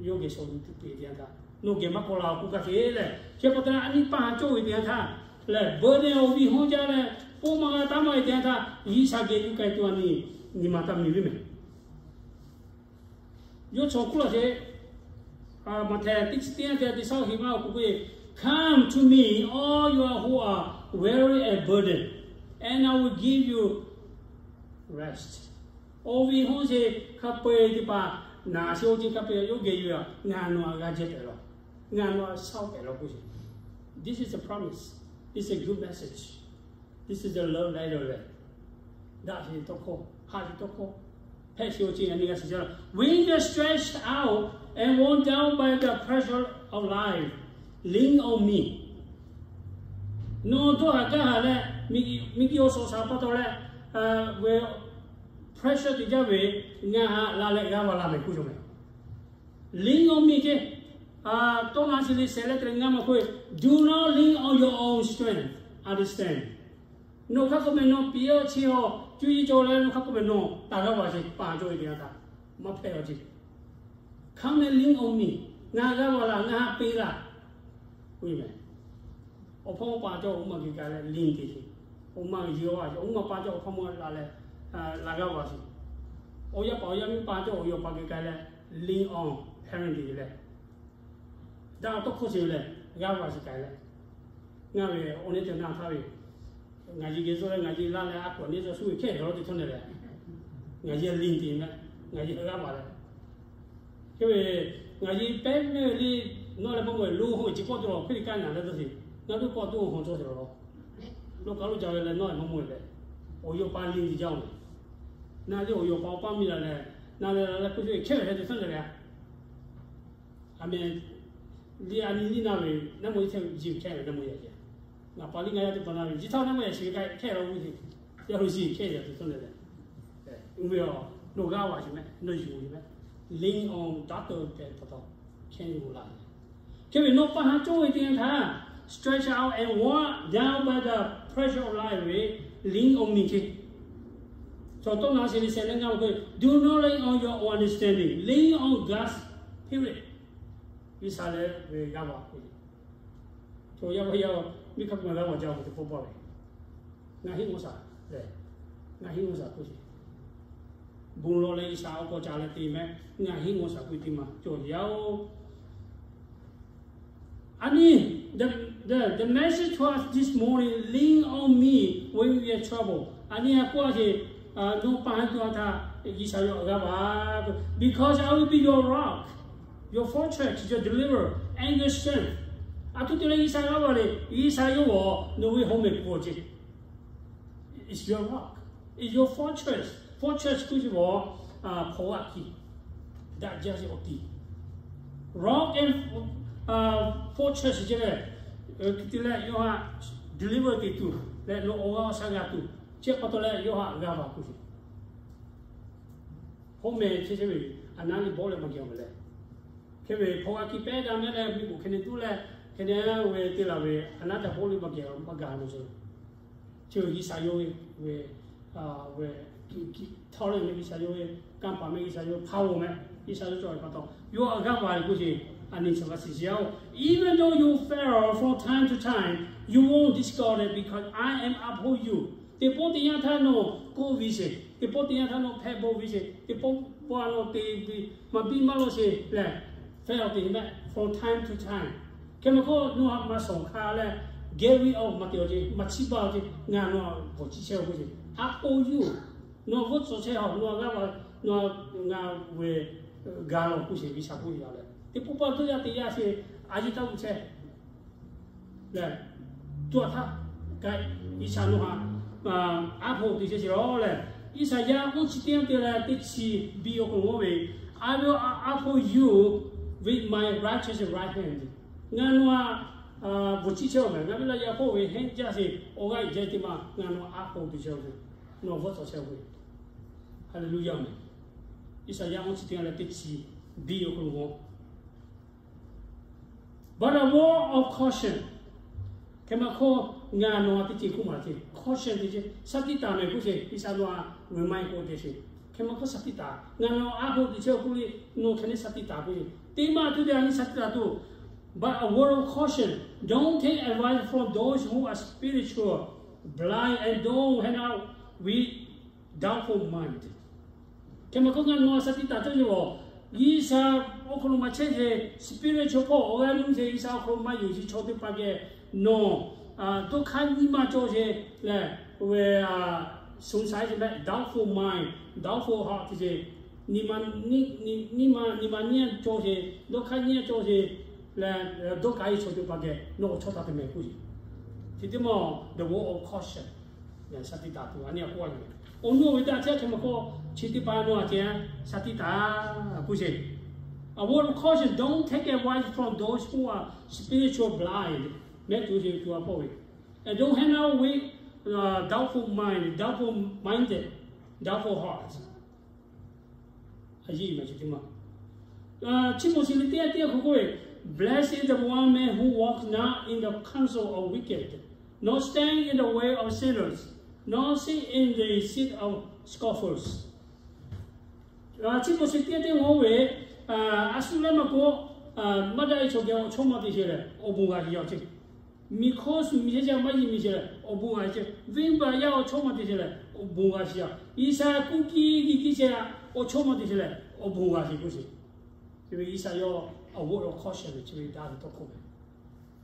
Yawˇ geh shaw yuˬ tuˬ peꞈ te yanˇ htaˇ, nawˬ geh maˇ k'awꞈ la k'oˆ gaˇ hk'e lehˬ, chi pa taw leh a nyi paˇ ha cawˇ ve teˇ yanˇ htaˇ lehˬ, burden awˬ viˉ hawˉ jaˇ leh, poˇ maˇ g'a taˇ maˇ ve teˇ yanˇ htaˇ G'uiˬsha geh yuˬ k'ai tuˬ a nyi, nyi ma taˇ miˬ ve mehˍ. Yawˇ chaw hk'oˆ laˬ sheˍ. Maꞈhtehˍ teˇ chi teˇ yanˇ te teˇ shaˉ hiˍ maˇ awˬ k'oˆ k'o, Come to me, all you are who are weary and burdened, and I will give you rest. Awˬ viˉ hawˉ sheˍ hk'a peu-eˬ teˇ hpaˍ, naˬ sheˍ awˬ ceuˬ hk'a peu-eˬ yawˇ geh yuˬ a, ngaˬ nawˬ htaꞈ g'a jehˇ pehˍ law, ngaˬ nawˬ htaꞈ shaˉ pehˍ law k'oˆ sheˍ. This is a promise. This is a good message. This is the love letter leh, daꞈ sheˍ tawˇ hkawˇ, haꞈ sheˍ tawˇ hkawˇ, hpehꞈ sheˍ awˬ ceuˬ a nyi g'a shiˍ jaˇ law. When you're stretched out and worn down by the pressure of life, lean on me. Nawˬ dawˇ haˍ gaˇ haˍ leh, miˬguiˬ awˬ suhˍ awˬ shaˍ pa taw leh, ve pressure te jaˇ ve, ngaˬ htaꞈ la leh g'a va la mehˍ k'oˆ cawˬ mehˍ. Lean on me ceˇ. Tawˇ na chi le shehˍ leh te leh ngaˇ maˇ hk'oˆ, Do not lean on your own strength. Understand? Nawˬ hk'a k'oˆ mehˍ nawˬ piˇ-oˬ chi-oˬ, cuˇ yiˍ cawˬ leh nawˬ hk'a k'oˆ mehˍ nawˬ taˍ g'a va sheˍ, paˍ cawˬ ve teˇ yanˇ htaˇ maˇ hpehꞈ law ceˇ. Come and lean on me. Ngaˬ g'a va laˬ, ngaˬ htaꞈ peꞈ laˬ. Awˬ hpawˇ mawˇ pa cawˇ awˬ maˇ geh k'ai leh lean te sheˍ. Awˬ maˇ yehˬ a, awˬ maˇ pa cawˇ awˬ hpawˇ mawˇ la leh, la g'a va sheˍ. Awˬ yaˇ paˍ awˬ yaˇ miˇ pa cawˇ awˬ yaˇ awˬ pa geh k'ai leh lean on parent te leh, daꞈ tawˇ hkawˇ sheˍ leh, g'a va sheˍ k'ai leh, Ngaˬ ve awˬ neˇ te na htaˇ ve, ngaˬ yi geh zuhˆ leh ngaˬ yi laˇ leh a kawꞈ neˇ zuhˆ shu ve hkehˇ leh law te htawˇ ne leh, ngaˬ yi leh liˇ te meh, ngaˬ yi hk'e g'aˇ baˬ leh, hk'e ve ngaˬ yi pehˉ mehˇ ve le, nawˇ leh maˇ mawˬ-e lo hawˇ ve chi kawˆ tuˬ lawˬ hk'e le kaˇ naˬ leh dawˇ te, ngaˬ hui kawˆ tuˬ hawˬ cawˇ te lawˬ lawˬ. Lo kaˬ lo ca ve leh nawˇ leh maˇ mawˬ-e leh, awˬ yaw pa liˇ te jaˇ-oˬ. Naˬ le awˬ yaw pa awˬ paˇ miˇ la leh, naˬ leh la leh k'oˆ ve hkehˇ ve hk'e te htawˇ ne leh, a meh, liˇ a nyi liˇ na ve, naˇ maw iˉ hkehˇ ve ji hkehˇ ve naˇ maw yaꞈ ce. Ngaˬ pa liˇ ngaˬ yaˇ teˇ hpaˍ na ve, ji htaˇ naˇ maw yaꞈ ce ve kaꞈ hkehˇ la ve te, yaˇ lo ji hkehˇ yaꞈ te htawˇ ne leh, uˇ ve a, nawˬ g'aˇ baˬ sheˍ meh, nawˬ yuˬ sheˍ meh, lean on doctor tehꞈ pa taw, hkehˇ ve laˬ ve. Hk'e ve nawˬ pa haˉ cawˇ ve teˇ yanˇ htaˇ, stretch out and walk down by the pressure of life ve, lean on me ce. Chaw tawˇ na sheˍ ve sehˍ leh ngaˬ ve, do not lean on your own understanding, lean on God's Spirit. G'uiˬsha leh ve g'aˇ baˬ k'o, chaw yaˇ vaˇ yaˇ miˇ hk'aˇ k'o maˬ g'aˇ baˬ jaˇ ve teˇ pawˆ pawˆ ve, ngaˬ hinˉ g'awˇ shaˍ leh, ngaˬ hinˉ g'awˇ shaˍ k'oˆ sheˍ. Bon lawˬ leh G'uiˬsha awˬ k'aw ca leh te meh, ngaˬ hinˉ g'awˇ shaˍ k'oˆ ve teˇ ma cawˬ yaˇ-oˬ. A nyi, the, the, the message to us this morning, lean on me when you are trouble. A nyi a k'oˆ a sheˍ, nawˬ pa haˉ cawˇ htaˇ G'uiˬsha yawˇ g'aˇ baˬ, because I will be your rock, your fortress, your deliverer, and your strength. A htoꞈ te leh G'uiˬsha g'aˇ baˬ le, G'uiˬsha yawˇ nawˬ ve hawˉ mehˍ pfuhˇ ce. Is your rock, is your fortress. Fortress k'oˆ ve chi awˬ hk'aw g'aˇ hkiˬ, daꞈ jaˇ ve awˬ tiˍ. Rock and fortress ce leh, hk'e te leh yawˇ htaꞈ deliver te tuˬ leh nawˬ awˬ g'aˇ awˬ shaˉ g'a tuˬ, chi pa taw leh yawˇ htaꞈ g'aˇ baˬ k'oˆ sheˍ. Hawˉ mehˍ chehˇ chehˇ ve, a naˉ le bawˆ leh maˇ geh-oˬ ve leh, hk'e ve hpaw g'a kiˇ pehˉ daꞈ mehˉ leh miˬguiˬ hk'e ne tuˉ leh, hk'e ne ve te laˬ ve a naˉ daꞈ bawˆ le maˇ geh maˇ g'a ve ce. Chi G'uiˬsha yawˇ ve, ve, ve, htawˇ leh meh G'uiˬsha yawˇ ve, kanˇ paˍ meh G'uiˬsha yawˇ ve, power meh G'uiˬsha yawˇ cawˬ ve pa taw, yawˇ a g'aˇ baˬ ve k'oˆ sheˍ. A nyi chaw g'a shiˍ shiˍ-oˬ. Even though you fail from time to time, you won't discourage because I am uphold you. Teˇ pawˆ teˇ yanˇ htaˇ nawˬ kawˆ ve sheˍ, teˇ pawˆ teˇ yanˇ htaˇ nawˬ hpehꞈ bawˆ ve sheˍ, teˇ pawˆ pawˆ a nawˬ te ve maˇ biˇ maˇ lawˇ sheˍ leh, fail te meh, from time to time. Hk'e meh k'o nawˬ htaꞈ maˇ shawˍ hk'a leh, geh ve awˬ maˇ te-o ce, maˇ chiˇ baˬ-o ce, ngaˬ nawˬ htaꞈ bvuhꞈ ciˇ chehˇ-oˬ k'oˆ sheˍ. Uphold you, nawˬ bvuhꞈ tcuh chehˇ-oˬ, nawˬ g'aˇ baˬ, nawˬ ngaˬ ve g'a lawˬ k'oˆ sheˍ, G'uiˬsha k'oˆ ve a leh, teˇ pawˆ pawˆ a tuˇ yaˇ te yaˇ sheˍ, a yiˇ taˇ g'uˇ chehˇ leh, tuˇ a htaˇ kaꞈ G'uiˬsha nawˬ htaꞈ uphold te chehˇ sheˍ lawˬ leh, Iˉsaˍyaˆ oˇ chi teˇ yanˇ te leh teˇ chi biˇ awˬ hk'aw lo k'oˆ ve, I will uphold you with my righteous right hand. Ngaˬ nawˬ htaꞈ bvuhꞈ ciˇ chehˇ-oˬ meh, ngaˬ ve la yaꞈ k'oˆ ve hehnˇ jaˇ sheˍ, awˬ g'aˇ iˉ jehˇ teˇ ma ngaˬ nawˬ htaꞈ uphold te chehˇ-oˬ ve, nawˬ bvuhꞈ tcuh chehˇ-oˬ ve. Hallelujah meh. Iˉsaˍyaˆ oˇ chi teˇ yanˇ leh teˇ chi biˇ awˬ hk'aw lo k'oˆ But a word of caution. Hk'e meh k'o, ngaˬ nawˬ htaꞈ teˇ ceuˬ k'oˆ maˍ ce, caution te ce, shaˍ tiꞈ taˍ meh k'oˆ ce, Iˉsaˍyaˆ a remind k'oˆ te ce. Hk'e meh k'o shaˍ tiꞈ taˍ, ngaˬ nawˬ htaꞈ uphold te chehˇ-oˬ k'oˆ le, nawˬ hk'e ne shaˍ tiꞈ taˍ k'oˆ ce. Teˇ maˇ tuˬ te a nyi shaˍ tiꞈ taˍ tuˬ. But a word of caution, don't take advice from those who are spiritual, blind, and don't hang out with doubtful mind. Hk'e meh k'o ngaˬ nawˬ shaˍ tiꞈ taˍ cawˇ ve awˬ, Iˉsaˍyaˆ awˬ hk'aw lo maˇ chehˇ ce, spiritual hpawˇ awˬ g'aˇ nuˇ ce, Iˉsaˍyaˆ awˬ hk'aw lo maˇ yonˍ ce chaw teˇ hpaˍ geh, nawˬ doˇ hk'aˇ nyi ma cawˬ ce leh, ve, สงสัย ce meh, doubtful mind, doubtful heart te ce, nyi ma nyi, nyi ma nyi ma nyi cawˬ ce, doˇ hk'aˇ nyi cawˬ ce leh, dawˇ kaꞈ e chaw teˇ hpaˍ geh nawˬ awˬ chawˇ taˍ te meh k'oˆ ce. Chi teˇ maˇ the word of caution. Shaˍ tiꞈ taˍ tuˬ a nyi a k'oˆ a yoˬ. Awˬ nuˇ ve daꞈ chehˇ hk'e meh k'o, chi teˇ hpaˍ nawˬ a ce shaˍ tiꞈ taˍ k'oˆ ce. A word of caution, don't take advice from those who are spiritual blind. Mehˆ tuˬ ce tuˬ a hpawˇ ve, and don't hang out with doubtful mind, doubtful minded, doubtful heart. A yiˇ ma chi teˇ maˇ, Tiˆmoˍseˍ liꞈ teˇ yanˇ teˇ yanˇ hk'aw k'oˆ ve, Blessed is the one man who walks not in the counsel of wicked, nor stand in the way of sinners, nor sit in the seat of scoffers. Tiˆmoˍseˍ teˇ yanˇ teˇ yanˇ k'oˆ ve, a shu leh maˇ k'o, maˇ daꞈ ve chaw geh awˬ chawˇ maˇ te ce leh awˬ bon g'a ce yaˇ ce. Miˬ hkawˇ shuˍ miˬ chehˇ ce, maˇ yiˇ miˬ ce leh awˬ bon g'a ce. Venˇbaˆ yaˇ awˬ chawˇ maˇ te ce leh awˬ bon g'a ce yaˇ. Iˉsaˍyaˆ kuˇ kiˇ kiˇ kiˇ ce, awˬ chawˇ maˇ te ce leh awˬ bon g'a ce k'oˆ ce. Chi ve Iˉsaˍyaˆ a word of caution ve chi ve daꞈ ve tawˇ hkawˇ ve.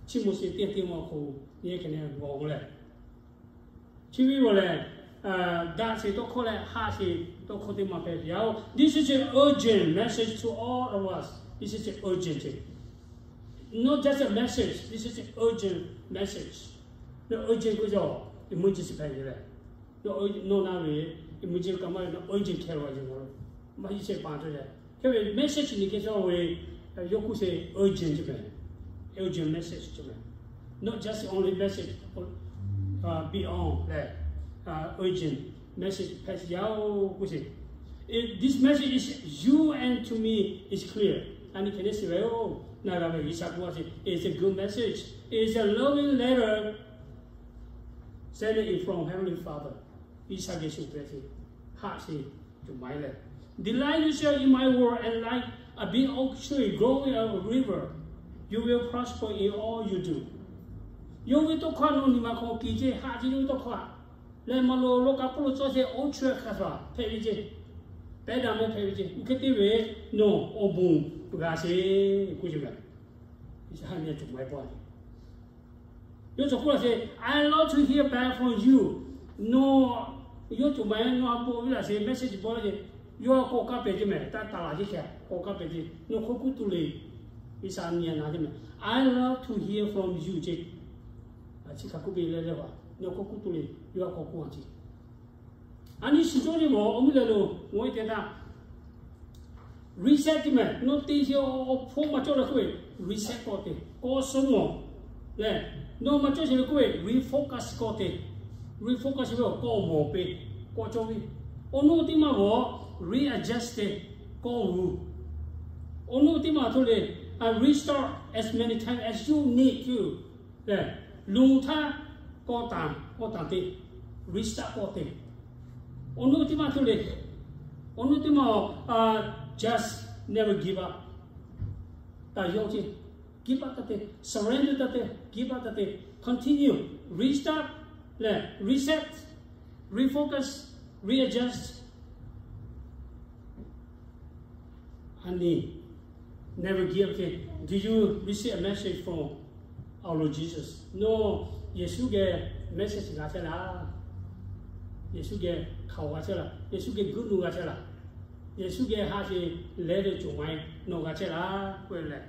Chi moˍ sheˍ teˇ teˇ maw hk'oˆ nyi hk'e ne g'awˬ k'o leh, chi ve g'awˬ lehˬ, daꞈ sheˍ tawˇ hkawˇ leh haˆ sheˍ tawˇ hkawˇ teˇ maˬ hpehꞈ yaˇ-oˬ. This is an urgent message to all of us. This is an urgent thing. Not just a message. This is an urgent message. Urgent k'oˆ ve, emergency hpehꞈ ve leh, nawˬ na ve emergency kaꞈ maˇ ve, urgent care ve maˇ heˆ sheˍ pa taw leh, hk'e ve message nyi hk'e cawˇ ve, yawˇ k'oˆ sheˍ urgent ve, urgent message ve, not just only message beyond leh, urgent message hpehꞈ yaˇ-oˬ k'oˆ sheˍ. This message is you and to me is clear. A nyi hk'e ne shiˍ ve-oˬ, na g'a ve G'uiˬsha k'oˆ a sheˍ, it's a good message. It's a loving letter sent in from Heavenly Father. G'uiˬsha geh shuˍ hpehꞈ sheˍ, haˆ sheˍ, tuˬ maˍ leh, delight yourself in my word and like a big oak tree growing a river, you will prosper in all you do. Yawˇ ve tawˇ hkawˇ nawˬ nyi ma hk'aw kiˬ ceˇ, haˆ ceˇ yawˇ ve tawˇ hkawˇ leh, maˇ lo lo kaꞈ k'oˆ lo cawˇ sheˍ, oak tree hk'a shuˍ hpehꞈ ve ceˇ, pehˉ daꞈ mehˉ hpehꞈ ve ceˇ, oˇ hk'e te ve nawˬ awˬ bon g'a sheˍ k'oˆ ve mehˬ. G'uiˬsha haˆ nyi tuˬ maˍ paw Yawˇ cawˬ k'oˆ laˇ sheˍ, I love to hear back from you. Nawˬ yawˇ cawˬ maˍ-e, nawˬ a bon viˉ laˬ sheˍ, message bawˇ laˇ sheˍ. Yawˇ k'awꞈ kaˇ pehˍ ceˇ mehˬ, taˇ taˍ laˬ ceˇ hk'e k'awꞈ kaˇ pehˍ ceˇ. Nawˬ hk'aw kuˉ tuˬ le, G'uiˬsha nyi a na ceˇ mehˬ. I love to hear from you ceˇ. Chi hk'a kuˉ ve leh leh a, nawˬ hk'aw kuˉ tuˬ le, yawˇ a k'awꞈ kuˉ a ceˇ. A nyi shiˍ cawˇ ve awˬ mvuhˇ leh lo, ngaˬ hui te htaˇ reset teˇ mehˬ, nawˬ te sheˍ awˬ hpawˇ maˇ cawˇ leh k'oˆ ve, reset k'awꞈ te, k'awꞈ suh mawˬ leh, nawˬ maˇ cawˇ sheˍ leh k'oˆ ve, refocus k'awꞈ te, refocus ve awˬ k'awꞈ mawˬ ve, k'awꞈ cawˇ ve, awˬ nuˇ teˇ maˇ g'awˬ, readjust te, k'awꞈ g'uˬ, awˬ nuˇ teˇ maˇ hto le, restart as many times as you need to leh, luˬ htaˇ k'awꞈ tanˬ k'awꞈ tanˬ te, restart k'awꞈ te. Awˬ nuˇ teˇ maˇ hto le, awˬ nuˇ teˇ maˇ, just never give up. Taˍ yawˇ ceˇ, give up taˇ te, surrender taˇ te, give up taˇ te, continue, restart leh, reset, refocus, readjust. A nyi, never give up. Do you receive a message from our Lord Jesus? Nawˬ Yeˍsuˆ geh message g'a chehˇ laˇ? Yeˍsuˆ geh hkaoˍ g'a chehˇ laˇ? Yeˍsuˆ geh good news g'a chehˇ laˇ? Yeˍsuˆ geh haˆ sheˍ leh ve cawˬ maˍ-e nawˬ g'a chehˇ laˇ k'oˆ leh,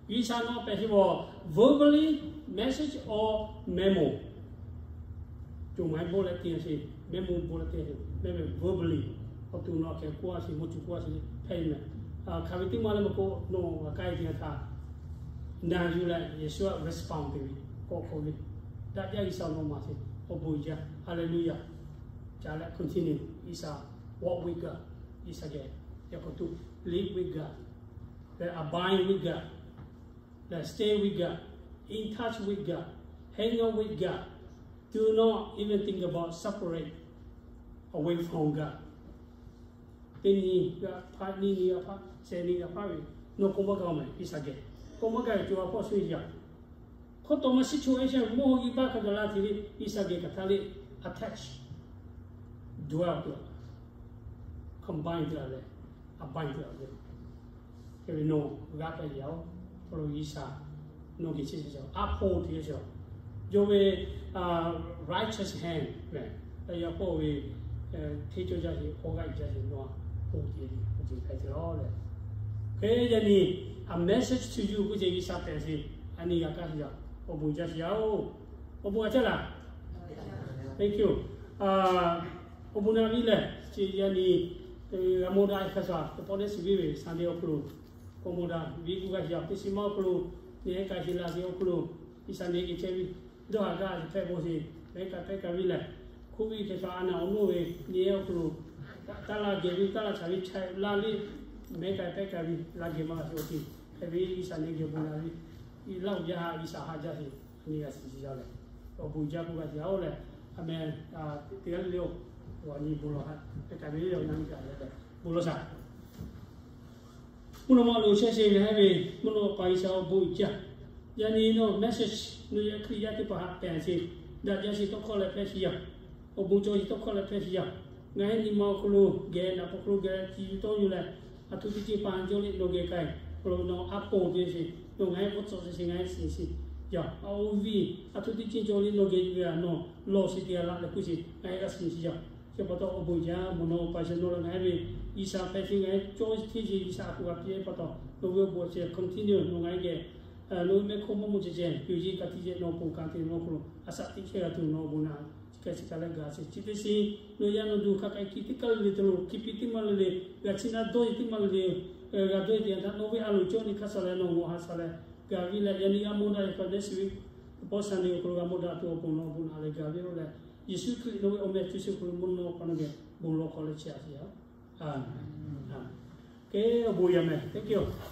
G'uiˬsha nawˬ pehˬ sheˍ bawˬ, verbally message or memo. Cawˬ maˍ-e bon leh te sheˍ, memo bon leh te sheˍ, memo verbally. Awˬ to nawˬ hk'e k'oˆ a sheˍ, mawˇ cuˬ k'oˆ a sheˍ hpehꞈ mehˬ. Hk'aˬ ve teˇ maˇ leh maˇ k'oˆ, nawˬ g'a k'ai te htaˇ, na yuˬ leh Yeˍsuˆ a respond te ve, k'awꞈ hk'awꞈ ve, daꞈ jaˇ G'uiˬsha nawˬ maˍ sheˍ, awˬ bon jaˇ. Hallelujah. Ca leh continue, G'uiˬsha walk with God, G'uiˬsha geh, yaꞈ k'aw tuˬ, live with God, leh abide with God, leh stay with God, in touch with God, hang out with God. Do not even think about separate away from God. Teˇ nyi g'a hpaˇ, nyiˇ nyi g'a hpaˇ, shehˍ nyi g'a hpaˇ ve, nawˬ k'awꞈ maˇ gaˬ mehˬ G'uiˬsha geh. K'awꞈ maˇ gaˬ ve co a hpawˇ shu yaˇ. Hkawˇ tawˍ ma situation mawˇ hui baˆ hk'a gaˬ la te le, G'uiˬsha geh hk'aˬ htaˇ le, attach, dwell tuˬ, combine tuˬ a leh, abide tuˬ a leh. Hk'e ve nawˬ g'a hpehꞈ yaˇ-oˬ, hk'aw lo G'uiˬsha nawˬ geh chehˇ chehˇ, uphold te sheˍ. Yawˇ ve righteous hand mehˬ, yaˇ pawˆ ve hteˇ cawˇ jaˇ sheˍ, hk'aw g'aˇ jaˇ sheˍ, nawˬ a poˬ te le, awˬ ceuˬ hpehꞈ te lawˬ leh. Hk'e yaꞈ nyi, a message to you k'oˆ ce G'uiˬsha hpehꞈ sheˍ, a nyi g'a kaˇ sheˍ yaˇ, awˬ bon jaˇ sheˍ yaˇ-oˬ, awˬ bon g'a caˇ laˬ. Thank you. Awˬ bon na viˉ lehˬ, chi yaꞈ nyi g'a mawˇ daꞈ hk'a shuˍ, teˇ pawˆ neˇ shiˍ viˉ ve Sunday awˬ hk'aw lo, k'awꞈ mawˇ daꞈ viˉ k'oˆ g'a sheˍ yaˇ, teˇ shiˍ ma awˬ hk'aw lo, neˇ haiˉ kaꞈ sheˍ la sheˍ awˬ hk'aw lo, G'uiˬsha neˇ geh chehˇ ve, dawˇ haˍ gaˇ sheˍ hpehꞈ bon sheˍ, mehˉ kaꞈ pehˉ kaꞈ viˉ lehˬ, hk'oˆ viˉ hk'e sha a naˬ awˬ moˇ ve neˇ awˬ hk'aw lo, taˇ laˇ geh ve, taˇ laˇ chaꞈ ve chaꞈ la le, mehˉ kaꞈ pehˉ kaꞈ ve, la geh maˇ g'a sheˍ awˬ ceuˬ hpehꞈ ve, G'uiˬsha neˇ geh bon la ve, laˇ oˬ yaˇ haꞈ G'uiˬsha haꞈ jaˇ sheˍ, a nyi g'a shiˍ shiˍ yaˇ lehˬ, awˬ bon jaˇ k'oˆ g'a shiˍ yaˇ-oˬ lehˬ, a meh, teˇ g'aˇ le le-oˬ, awˬ nyi bon lawˬ haꞈ, pehˉ kaꞈ ve le awˬ na nyi kaꞈ lehˬ, bon lawˬ shaˍ. Mvuhˇ naw ma lo chehˇ sheˍ ve, heh ve mvuhˇ naw ma pa G'uiˬsha awˬ bon uiˍ jaˇ. Yaꞈ nyi nawˬ message, nawˬ yaˇ Hkriꞈ yaˇ teˇ hpaˍ htaꞈ pehˬ sheˍ, daꞈ jaˇ sheˍ tawˇ hkawˇ leh hpehˇ sheˍ yaˇ, awˬ bon cawˬ sheˍ tawˇ hkawˇ leh hpehˇ sheˍ yaˇ. Ngaˬ hui nyi ma awˬ hk'aw lo geh, naˍ paw hk'aw lo geh, ci yuˬ tawˇ yuˬ leh, a htoꞈ teˇ ceuˬ pa jaw le nawˬ geh k'ai, awˬ lawn nawˬ a poˬ te sheˍ, nawˬ ngaˬ hui k'oˆ tcuhꞈ sheˍ, ngaˬ hui shiˍ sheˍ, Yaˇ a oˇ viˇ a htoꞈ teˇ ceuˬ cawˬ le nawˬ geh ve a nawˬ lawˬ sheˍ te a laꞈ leh k'oˆ sheˍ ngaˬ hui g'a shiˍ sheˍ yaˇ. Chi pa taw awˬ bon jaˇ mawˬ nawˬ pa shaw nawˬ leh ngaˬ hui ve G'uiˬsha hpehꞈ ve ngaˬ hui cawˇ hteˇ ve G'uiˬsha a htoꞈ g'a piˇ pa taw nawˬ ve awˬ bon ceh continue nawˬ ngaˬ hui geh nawˬ ve mehˆ hkawˇ maˇ maˇ ceh ceh yawˬ yeˇ ka tiˇ ceh nawˬ pon ka te nawˬ hk'aw lo a shaꞈ teꞈ chehˇ g'a tuˬ nawˬ awˬ bon naꞈ chi hk'e chi ka leh gaˬ sheˍ. Chi teˇ shiˍ nawˬ yaˇ nawˬ duˬ hk'a k'ai kiˇ teˇ kaˇ le le te lo hkiˇ piˇ teˇ maˇ le le, g'a chiˇ naˆ dawˇ yeˬ teˇ maˇ le le, g'a dawˇ yeˬ te a htaˇ nawˬ ve a loˍ cawˇ nyi hk'a shaˍ leh nawˬ ngawˬ ha shaˍ leh gaˬ ve leh yaꞈ nyi g'a mawˇ daꞈ ve pa neˇ shiˍ ve, pawˇ sha ne awˬ hk'aw lo g'a mawˇ daꞈ tuˬ awˬ pon nawˬ awˬ bon naꞈ leh gaˬ ve lo leh, Yeˍsuˆ Hkriꞈ nawˬ ve awˬ meh co shiˍ hk'aw lo mawˇ nawˬ pa nawˬ geh bon lawˬ hk'aw leh chi a sheˍ yaˇ. Kehˬ awˬ bon yaˇ meh teˇ kehˬ